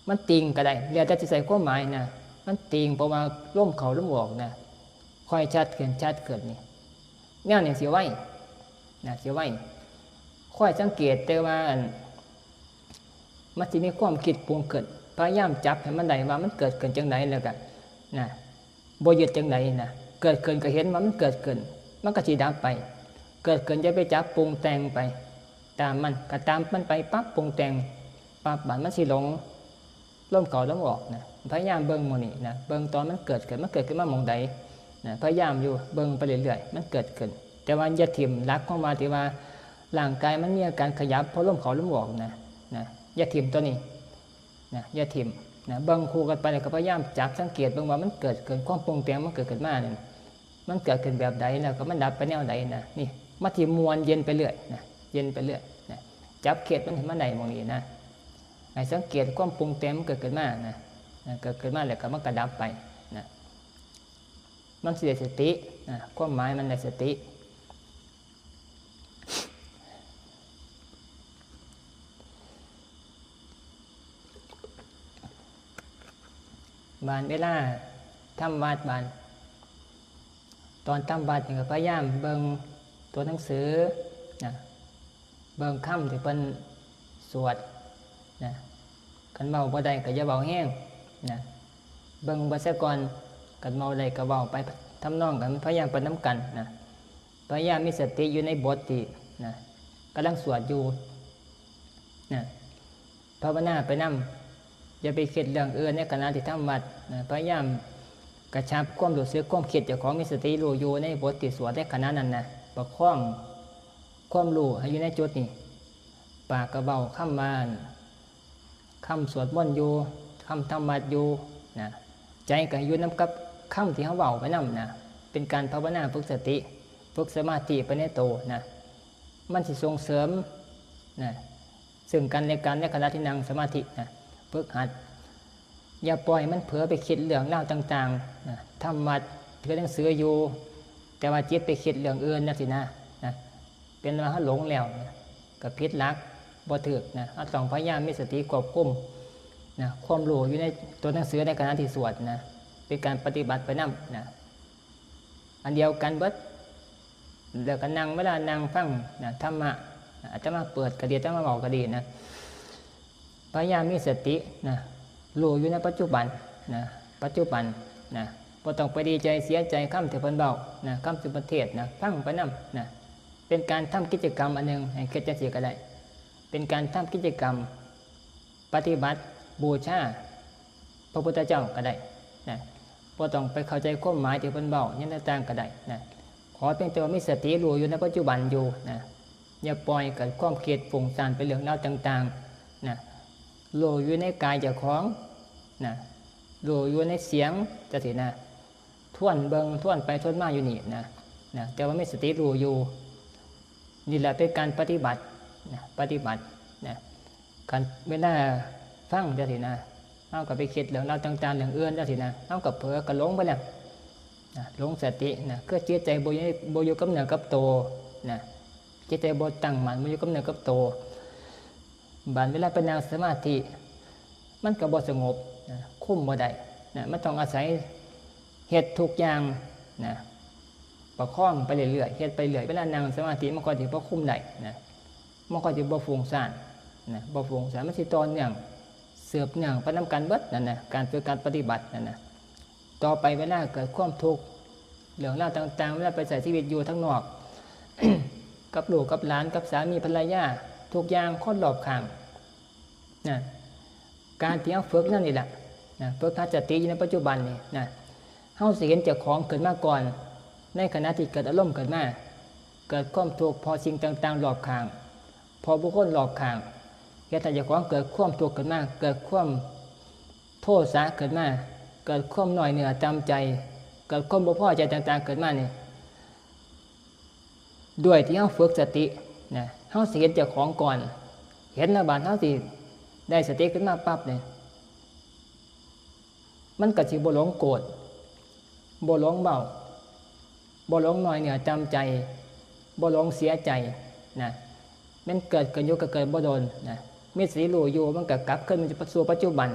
มันติ่งก็ได้ แล้วแต่สิใส่ความหมายนะ มันติ่ง เพราะว่าลมเข้าลมออกนะ ค่อยชัดขึ้น ชัดขึ้นนี่ แนวนี้สิไวนะ สิไว ค่อยสังเกตแต่ว่าอัน มันสิมีความคิดปรุงขึ้น พยายามจับให้มันได้ว่ามันเกิดขึ้นจั่งใด แล้วก็นะ บ่ยึดจั่งใดนะ เกิดขึ้นก็เห็นว่ามันเกิดขึ้น มันก็สิดับไป เกิดขึ้นอย่าไปจับปรุงแต่งไป ตามมัน ก็ตามมันไปปั๊บ ปรุงแต่งปั๊บ บาดมันสิหลง ลมเข้าลมออกนะ พยายามเบิ่งหม่องนี้นะ เบิ่งตอนมันเกิดขึ้น มันเกิดขึ้นมาหม่องใดนะ พยายามอยู่ เบิ่งไปเรื่อยๆ มันเกิดขึ้น แต่ว่าอย่าถิ่มหลักของว่าที่ว่าร่างกายมันมีอาการขยับเพราะลมเข้าลมออกนะ นะ อย่าถิ่มตัวนี้นะ อย่าถิ่มนะ เบิ่งคู่กันไป แล้วก็พยายามจับสังเกตเบิ่งว่ามันเกิดขึ้น ความปรุงแต่งมันเกิดขึ้นมาเนี่ย มันเกิดขึ้นแบบใด แล้วก็มันดับไปแนวใดนะ นี่ มันสิม่วนเย็นไปเรื่อยนะ เย็นไปเรื่อยนะ จับเขตมันให้มันได้หม่องนี้นะ ให้สังเกตความปรุงแต่งมันเกิดขึ้นมานะ นะ เกิดขึ้นมาแล้วก็มันก็ดับไปนะ มันสิได้สตินะ ความหมายมันได้สติ บาดเวลาทำวัด บาดตอนทำวัดนี่ก็พยายามเบิ่งตัวหนังสือนะ เบิ่งคำที่เพิ่นสวดนะ คันเว้าบ่ได้ก็อย่าเว้าแฮงนะ เบิ่งเบิดซะก่อน คันเว้าได้ก็เว้าไป ทำนองกัน พยายามไปนำกันนะ พยายามมีสติอยู่ในบทที่นะ กำลังสวดอยู่นะ ภาวนาไปนำ อย่าไปคิดเรื่องอื่นในขณะที่ทำวัดนะ พยายามกระชับความรู้สึก ความคิดเจ้าของ มีสติรู้อยู่ในบทที่สวดในขณะนั้นนะ ประคองความรู้ให้อยู่ในจุดนี้ ปากก็เว้าคำว่า คำสวดมนต์อยู่ คำทำวัตรอยู่นะ ใจก็อยู่นำกับคำที่เฮาเว้าไปนำนะ เป็นการภาวนาฝึกสติ ฝึกสมาธิไปในโตนะ มันสิส่งเสริมนะ ซึ่งกันและกันในขณะที่นั่งสมาธินะ ฝึกหัด อย่าปล่อยมันเผลอไปคิดเรื่องราวต่างๆนะทำวัตร ถือหนังสืออยู่ แต่ว่าจิตไปคิดเรื่องอื่นจั่งซี้นะนะ เป็นว่าเฮาหลงแล้วนะ ก็ผิดหลัก บ่ถูกนะ เฮาต้องพยายามมีสติควบคุมนะ ความรู้อยู่ในตัวหนังสือในขณะที่สวดนะ เป็นการปฏิบัติไปนำนะ อันเดียวกันเบิด แล้วก็นั่ง เวลานั่งฟังนะ ธรรมะนะ อาตมาเปิดก็ดี อาตมาเว้าก็ดีนะ พยายามมีสตินะ รู้อยู่ในปัจจุบันนะ ปัจจุบันนะ บ่ต้องไปดีใจเสียใจคำที่เพิ่นเว้านะ คำที่เพิ่นเทศน์นะ ฟังไปนำนะ เป็นการทำกิจกรรมอันหนึ่ง ให้คิดจั่งซี้ก็ได้ เป็นการทำกิจกรรม ปฏิบัติบูชาพระพุทธเจ้าก็ได้นะ บ่ต้องไปเข้าใจความหมายที่เพิ่นเว้าหยังต่างๆก็ได้นะ ขอเพียงแต่ว่ามีสติรู้อยู่ในปัจจุบันอยู่นะ อย่าปล่อยเกิดความคิดฟุ้งซ่านไปเรื่องราวต่างๆนะ รู้อยู่ในกายเจ้าของนะ รู้อยู่ในเสียงจั่งซี้นะ ทวนเบิ่ง ทวนไปทวนมาอยู่นี่นะ นะ แต่ว่ามีสติรู้อยู่ นี่แหละเป็นการปฏิบัตินะ ปฏิบัตินะ คันเวลาฟังจั่งซี้นะ เฮาก็ไปคิดเรื่องราวต่างๆ เรื่องอื่นจั่งซี้นะ เฮาก็เผลอก็หลงไปแล้วนะ หลงสตินะ คือจิตใจบ่อยู่ บ่อยู่กับเนื้อกับโตนะ จิตใจบ่ตั้งมั่น บ่อยู่กับเนื้อกับโต บาดเวลาไปนั่งสมาธิ มันก็บ่สงบนะ คุมบ่ได้นะ มันต้องอาศัยเฮ็ดทุกอย่างนะ ประคองไปเรื่อยๆ เฮ็ดไปเรื่อย เวลานั่งสมาธิมันก็สิบ่คุมได้นะ มันก็สิบ่ฟุ้งซ่านนะ บ่ฟุ้งซ่าน มันสิต่อเนื่อง สืบเนื่องไปนำกันเบิดนั่นนะ การฝึกการปฏิบัตินั่นนะ ต่อไปเวลาเกิดความทุกข์ เรื่องราวต่างๆ เวลาไปใช้ชีวิตอยู่ทางนอก กับลูกกับหลาน กับสามีภรรยา ทุกอย่าง คนรอบข้างนะ การที่เฮาฝึกแนวนี้แหละนะ ฝึกหัดสติอยู่ในปัจจุบันนี่นะ เฮาสิเห็นเจ้าของขึ้นมาก่อน ในขณะที่เกิดอารมณ์ขึ้นมา เกิดความทุกข์เพราะสิ่งต่างๆ รอบข้าง เพราะบุคคลรอบข้าง เฮ็ดให้เจ้าของเกิดความทุกข์ขึ้นมา เกิดความโทสะขึ้นมา เกิดความน้อยเนื้อต่ำใจ เกิดความบ่พอใจต่างๆ ขึ้นมานี่ ด้วยที่เฮาฝึกสตินะ เฮาสิเห็นเจ้าของก่อน เห็นแล้วบาดเฮาสิได้สติขึ้นมาปั๊บนี่ มันก็สิบ่หลงโกรธ บ่หลงเว้า บ่หลงน้อยเนื้อต่ำใจ บ่หลงเสียใจนะ มันเกิดขึ้นอยู่ก็เกิดบ่โดนนะ มีสติรู้อยู่ มันก็กลับคืนมาสู่ปัจจุบัน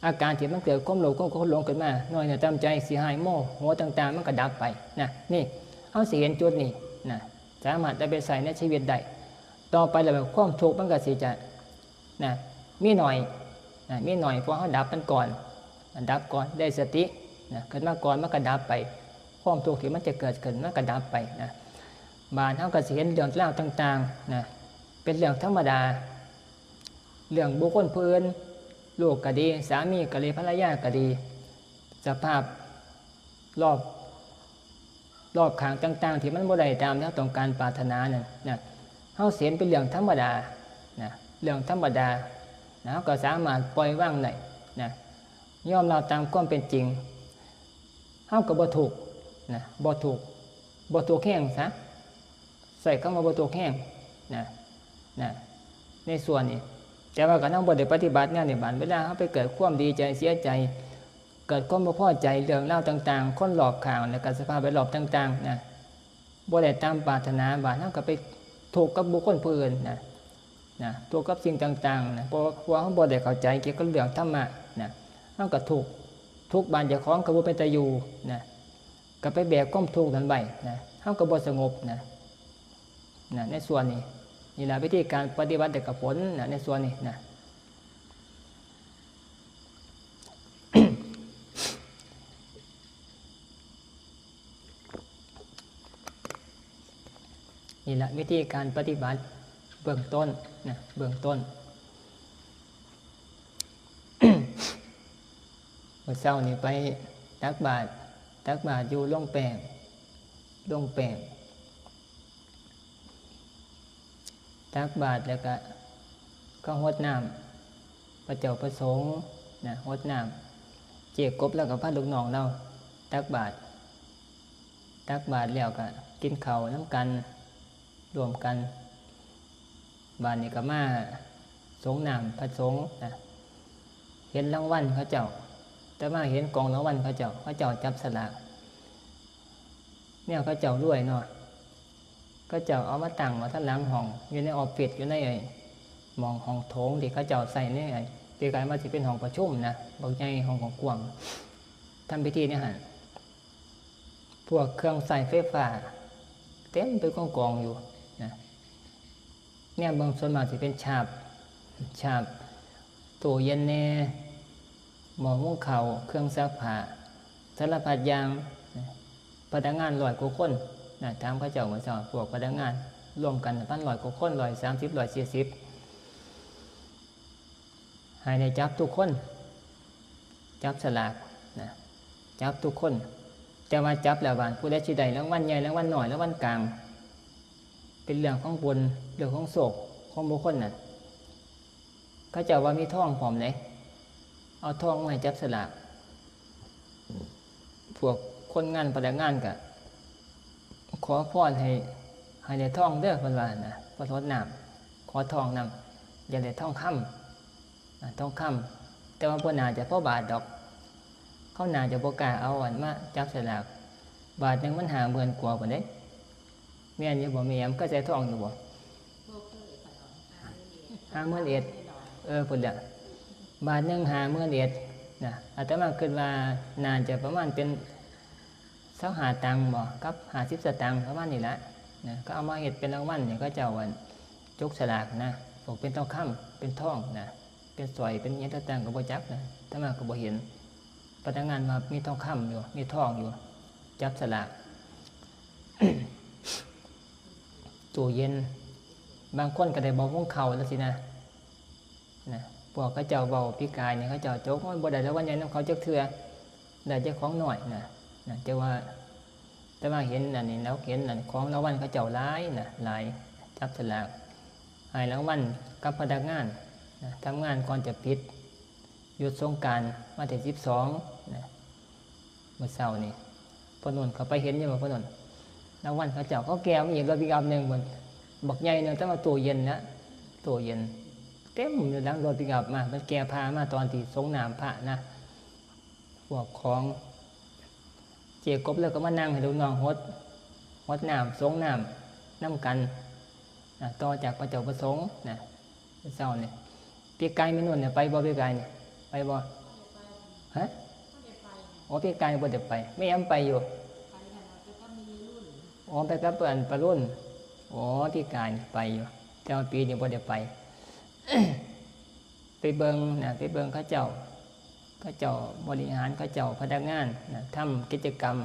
อาการที่มันเกิดความโลภ ความโกรธ ความหลงขึ้นมา น้อยเนื้อต่ำใจ ขี้อ้าย โมโหต่างๆ มันก็ดับไปนะ นี่ เฮาสิเห็นจุดนี้นะ สามารถเอาไปใช้ในชีวิตได้ ต่อไปแล้วความทุกข์มันก็สิจะ นะ มีน้อยนะ มีน้อย เพราะเฮาดับมันก่อน ดับก่อน ได้สตินะ ขึ้นมาก่อน มันก็ดับไป ความทุกข์ที่มันจะเกิดขึ้น มันก็ดับไปนะ บาดเฮาก็สิเห็นเรื่องราวต่างๆนะ เป็นเรื่องธรรมดา เรื่องบุคคลผู้อื่น ลูกก็ดี สามีก็ดี ภรรยาก็ดี สภาพรอบ รอบข้างต่างๆ ที่มันบ่ได้ตามที่เฮาต้องการปรารถนานั่นนะ เฮาสิเห็นเป็นเรื่องธรรมดานะ เรื่องธรรมดานะ เฮาก็สามารถปล่อยวางได้นะ ยอมรับตามความเป็นจริง เฮาก็บ่ทุกข์นะ บ่ทุกข์ บ่ทุกข์แฮงซะ ใช้คำว่าบ่ทุกข์แฮงนะ นะ ในส่วนนี้ แต่ว่าคันเฮาบ่ได้ปฏิบัติแนวนี้ บาดเวลาเฮาไปเกิดความดีใจเสียใจ เกิดความบ่พอใจเรื่องราวต่างๆ คนรอบข้าง แล้วก็สภาพแวดล้อมต่างๆ นะ บ่ได้ตามปรารถนา บาดเฮาก็ไปทุกข์กับบุคคลผู้อื่นนะ นะ ทุกข์กับสิ่งต่างๆ นะ เพราะว่า เพราะว่าเฮาบ่ได้เข้าใจเกี่ยวกับเรื่องธรรมะนะ เฮาก็ทุกข์ ทุกข์บาดเจ้าของก็บ่เป็นตาอยู่นะ ก็ไปแบกความทุกข์นั้นไว้นะ เฮาก็บ่สงบนะ นะ ในส่วนนี้ นี่ล่ะวิธีการปฏิบัติได้กับผลนะ ในส่วนนี้นะ นี่ล่ะวิธีการปฏิบัติเบื้องต้นนะ เบื้องต้น มื้อเช้านี่ไปตักบาตร ตักบาตรอยู่โรงแป้ง โรงแป้ง ตักบาตรแล้วก็ ก็หดน้ำ พระเจ้าประสงค์นะ ฮดน้ำ เจ๊กบแล้วก็พาลูกน้องเราตักบาตร ตักบาตรแล้วก็กินข้าวนำกัน ร่วมกัน บาดนี้ก็มาสรงน้ำพระสงฆ์นะ เห็นรางวัลเขาเจ้า แต่มาเห็นกองรางวัลเขาเจ้า เขาเจ้าจับสลาก แนวเขาเจ้ารวยเนาะ เขาเจ้าเอามาตั้งไว้ทางหลังห้อง อยู่ในออฟฟิศ อยู่ในไอ้หม่องห้องโถงที่เขาเจ้าใช้ในไอ้ ปีกายมาสิเป็นห้องประชุมนะ บักใหญ่ ห้องกว้างๆ ทำพิธีในหั้น พวกเครื่องใช้ไฟฟ้า เต็มเป็นกองๆอยู่นะ แนมเบิ่งส่วนมากสิเป็นชาบ ชาบ ตู้เย็นแหน่ หม้อหุงข้าว เครื่องซักผ้า สารพัดอย่างนะ พนักงานร้อยกว่าคนนะ ถามเขาเจ้ามื้อเช้า พวกพนักงานรวมกันประมาณร้อยกว่าคน ร้อยสามสิบ ร้อยสี่สิบ ให้ได้จับทุกคน จับสลากนะ จับทุกคน แต่ว่าจับแล้วบาดผู้ใดสิได้รางวัลใหญ่ รางวัลน้อย รางวัลกลาง เป็นเรื่องของบุญ เรื่องของโชคของบุคคลน่ะ เขาเจ้าว่ามีทองพร้อมเด้ เอาทองมาให้จับสลาก พวกคนงานพนักงานก็ขอพรให้ ให้ได้ทองเด้อ เพิ่นว่านะ เพิ่นฮดน้ำ ขอทองนำ อยากได้ทองคำนะ ทองคำ แต่ว่าบ่น่าจะพอบาทดอก เขาน่าจะบ่กล้าเอาอันมาจับสลาก บาทหนึ่งมันห้าหมื่นกว่าพุ้นเด้ แม่นอยู่บ่แม่แอม เคยใส่ทองอยู่บ่ ห้าหมื่นเอ็ด เออ พุ้นแหละ บาทหนึ่งห้าหมื่นเอ็ดนะ อาตมาคิดว่าน่าจะประมาณเป็นซาวห้าตังค์บ่ กับห้าสิบสตางค์ ประมาณนี้ละนะ ก็เอามาเฮ็ดเป็นรางวัลนี่ เขาเจ้าอันจกสลากนะ บอกเป็นทองคำ เป็นทองนะ เป็นสร้อย เป็นหยังต่างๆ ก็บ่จักนะ อาตมาก็บ่เห็น พนักงานว่ามีทองคำอยู่ มีทองอยู่ จับสลาก ตู้เย็น บางคนก็ได้หม้อหุงข้าวแล้วสินะ นะ พวกเขาเจ้าเว้าปีกายนี่ เขาเจ้าจก โอ้ย บ่ได้รางวัลใหญ่นำเขาจักเทื่อ ได้แต่ของน้อยนะ นะ แต่ว่า แต่ว่าเห็นอันนี้ แล้วเห็นอันของรางวัลเขาเจ้าหลายนะ หลาย จับสลาก ให้รางวัลกับพนักงานนะ ทำงานก่อนจะปิด หยุดสงกรานต์วันที่สิบสองนะ มื้อเช้านี่ พ่อนุ่นเขาไปเห็นอยู่บ่ พ่อนุ่น รางวัลเขาเจ้า เขาแก่มาอีกรถปิกอัพหนึ่งพุ้น บักใหญ่หนึ่ง แต่ว่าตู้เย็นนะ ตู้เย็น เต็มอยู่หลังรถปิกอัพมา มันแก่พามาตอนที่สรงน้ำพระนะ พวกของ เจ๊กบแล้วก็มานั่งให้ลูกน้องฮด ฮดน้ำ สรงน้ำนำกันนะ ต่อจากพระเจ้าประสงค์นะ มื้อเช้านี่ ปีกายแม่นุ่นเนี่ยไปบ่ ปีกายนี่ ไปบ่ ฮะ อ๋อ ปีกายบ่ได้ไป แม่แอมไปอยู่ อ๋อ ไปกับอันปารุ่น อ๋อ ปีกายนี่ไปอยู่ แต่ว่าปีนี้บ่ได้ไป ไปเบิ่งนะ ไปเบิ่งเขาเจ้า เขาเจ้าบริหาร เขาเจ้าพนักงานนะ ทำกิจกรรม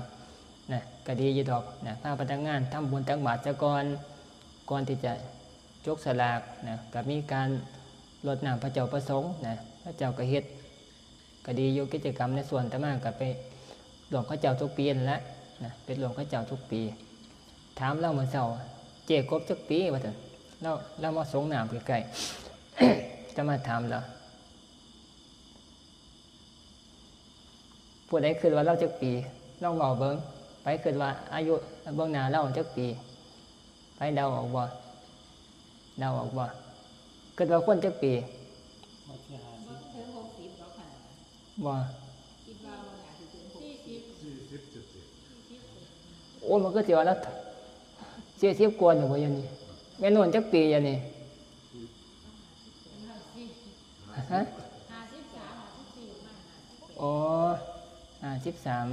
นะ ก็ดีอยู่ดอกนะ พาพนักงานทำบุญตักบาตรซะก่อน ก่อนที่จะจกสลากนะ ก็มีการรดน้ำพระเจ้าประสงค์นะ เขาเจ้าก็เฮ็ด ก็ดีอยู่ กิจกรรมในส่วน อาตมาก็ไปร่วมเขาเจ้าทุกปีนั่นแหละนะ ไปร่วมเขาเจ้าทุกปี ถามลาวมื้อเช้า เจ๊กบจักปี ว่าซั่น ลาว ลาวมาสรงน้ำใกล้ๆ อาตมาถามลาว ผู้ใดคิดว่าลาวจักปี ลองเว้าเบิ่ง ไผคิดว่าอายุเบิ่งหน้าลาวจักปี ไผเดาออกบ่ เดาออกบ่ คิดว่าคนจักปี บ่ถึงหกสิบดอกหั่นน่ะ บ่ คิดว่าบ่น่าสิถึงหกสิบ สี่สิบ โอ้ มันก็สิว่าลาวสี่สิบกว่านี่บ่ เดี๋ยวนี้ แม่นุ่นจักปี เดี๋ยวนี้ ฮะ อ๋อ ห้าสิบสาม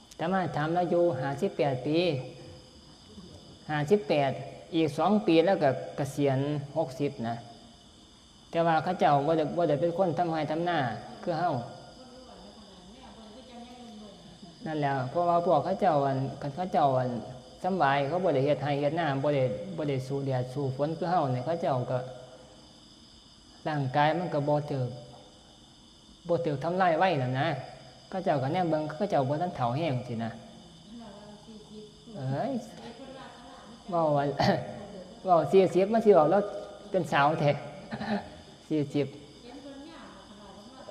อาตมาถามลาวอยู่ ห้าสิบแปดปี ห้าสิบแปด อีกสองปีลาวก็เกษียณ หกสิบ นะ แต่ว่าเขาเจ้าบ่ได้ บ่ได้เป็นคนทำไร่ทำนาคือเฮา นั่นแหละ เพราะว่าพวกเขาเจ้าอัน คันเขาเจ้าอันสำบาย เขาบ่ได้เฮ็ดไร่เฮ็ดนา บ่ได้ บ่ได้สู้แดดสู้ฝนคือเฮานี่ เขาเจ้าก็ ร่างกายมันก็บ่ถืก บ่ถืกทำลายไวนั่นนะ เขาเจ้าก็แนมเบิ่ง เขาเจ้าบ่ทันเฒ่าแฮงซี้นะ เอ้ย เว้าว่า เว้าสี่สิบ มันสิเว้าลาวเป็นสาวแท้ สี่สิบ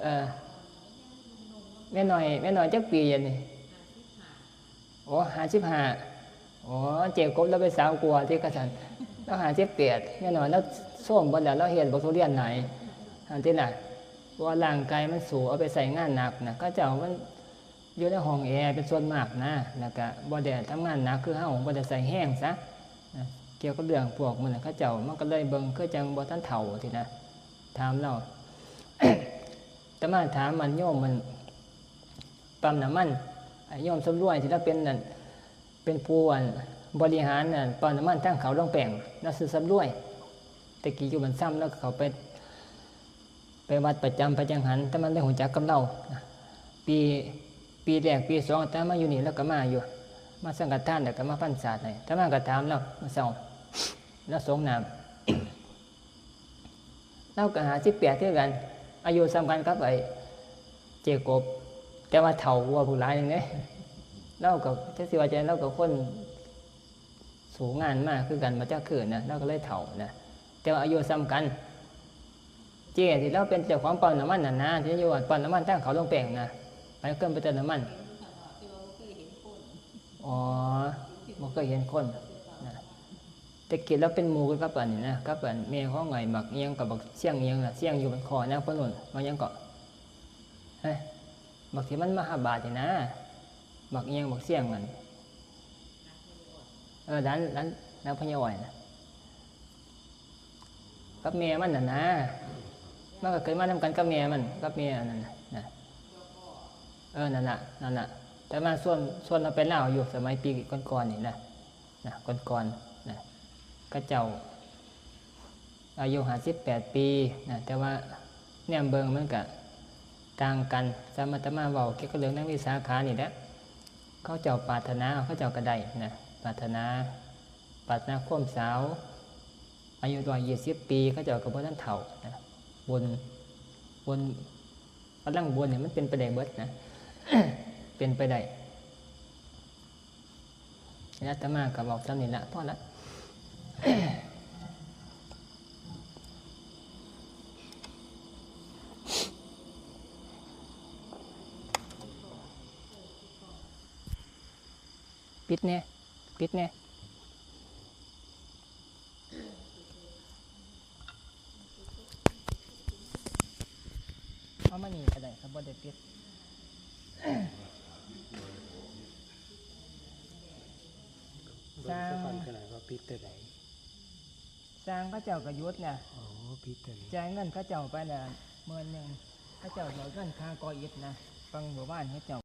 เออ แม่น้อย แม่น้อยจักปีเดี๋ยวนี้ โอ้ ห้าสิบห้า โอ้ เจ๊กบลาวเป็นสาวกว่าติกะซั้น ลาว ห้าสิบแปด แม่น้อยลาวโซมเบิดแล้ว ลาวเฮ็ดบักทุเรียนหลาย อันที่น่ะ เพราะว่าร่างกายมันสู้เอาไปใช้งานหนักนะ เขาเจ้ามันอยู่ในห้องแอร์เป็นส่วนมากนะ แล้วกะบ่ได้ทำงานหนักคือเฮา บ่ได้ใช้แฮงซะนะ เกี่ยวกับเรื่องพวกมันน่ะ เขาเจ้ามันก็เลยเบิ่งคือจั่งบ่ทันเฒ่าซี้นะ ถามลาว อาตมาถามมันโยมมัน ปั๊มน้ำมัน ไอ้โยมสำรวยที่ลาวเป็นนั่น เป็นผู้อันบริหารนั่น ปั๊มน้ำมันทางเข้าโรงแป้ง ลาวซื่อสำรวย แต่กี้อยู่บ้านซำ ลาวก็เข้าไป ไปวัดประจำ ไปจั่งหั้น อาตมาเลยรู้จักกับลาว ปี ปีแรก ปีสอง อาตมาอยู่นี่ ลาวก็มาอยู่ มาสังฆทาน แล้วก็มาพรรษาให้ อาตมาก็ถามลาวมื้อเช้า ลาวสงน้ำ ลาวก็ห้าสิบแปดคือกัน อายุส่ำกันกับไอ้เจ๊กบ แต่ว่าเฒ่ากว่าบักหลายหนึ่งเด้ ลาวก็จักสิว่าจั่งใด ลาวก็คนสู้งานมาคือกัน มาจักคืนนะ ลาวก็เลยเฒ่านะ แต่ว่าอายุส่ำกัน เจ๊ที่ลาวเป็นเจ้าของปั๊มน้ำมันนั่นนะ ที่อยู่ปั๊มน้ำมันทางเข้าโรงแป้งนะ ไปเกินไปเติมน้ำมัน อ๋อ บ่เคยเห็นคนนะ แต่กี้ลาวเป็นหมู่กันกับอันนี้นะ กับอันแม่ของไอ้บักอิหยัง กับบักเสี่ยงอิหยังน่ะ เสี่ยงอยู่บ้านคอนะ พ่อนุ่น ว่าหยังเกาะ เฮ้ย บักที่มันมาหาบาดนี่นะ บักอิหยัง บักเสี่ยงนั่น เออ หลาน หลาน หลานพ่อใหญ่อ้อยนะ กับแม่มันน่ะนะ มันก็เกิดมานำกันกับแม่มัน กับแม่อันนั้นน่ะนะ เออ นั่นล่ะ นั่นล่ะ แต่มาชวน ชวนลาวไปลาวอยู่สมัยปีก่อนๆนี่นะ นะ ก่อนๆนะ เขาเจ้าอายุห้าสิบแปดปีนะ แต่ว่าแนมเบิ่งมันก็ต่างกัน สามารถจะมาเว้าเกี่ยวกับเรื่องนางวิสาขานี่แหละ เขาเจ้าปรารถนา เขาเจ้าก็ได้นะ ปรารถนา ปรารถนาความสาว อายุร้อยยี่สิบปี เขาเจ้าก็บ่ทันเฒ่านะ บน บน กำลังบนเนี่ย มันเป็นไปได้เบิดนะ เป็นไปได้ อาตมาก็บอกซ้ำนี่ละ พอละ ปิดแหน่ ปิดแหน่ เอามานี่ก็ได้ครับ บ่ได้ปิด สร้าง เบิ่งซะก่อนขนาดว่าปิดตัวใด สร้างเขาเจ้าก็หยุดนะ อ๋อ ปิดตัวนี้ จ่ายเงินเขาเจ้าไปละหมื่นหนึ่ง เขาเจ้าเบิกเงินค่าก่ออิฐนะ ฟังหมู่บ้านเขาเจ้า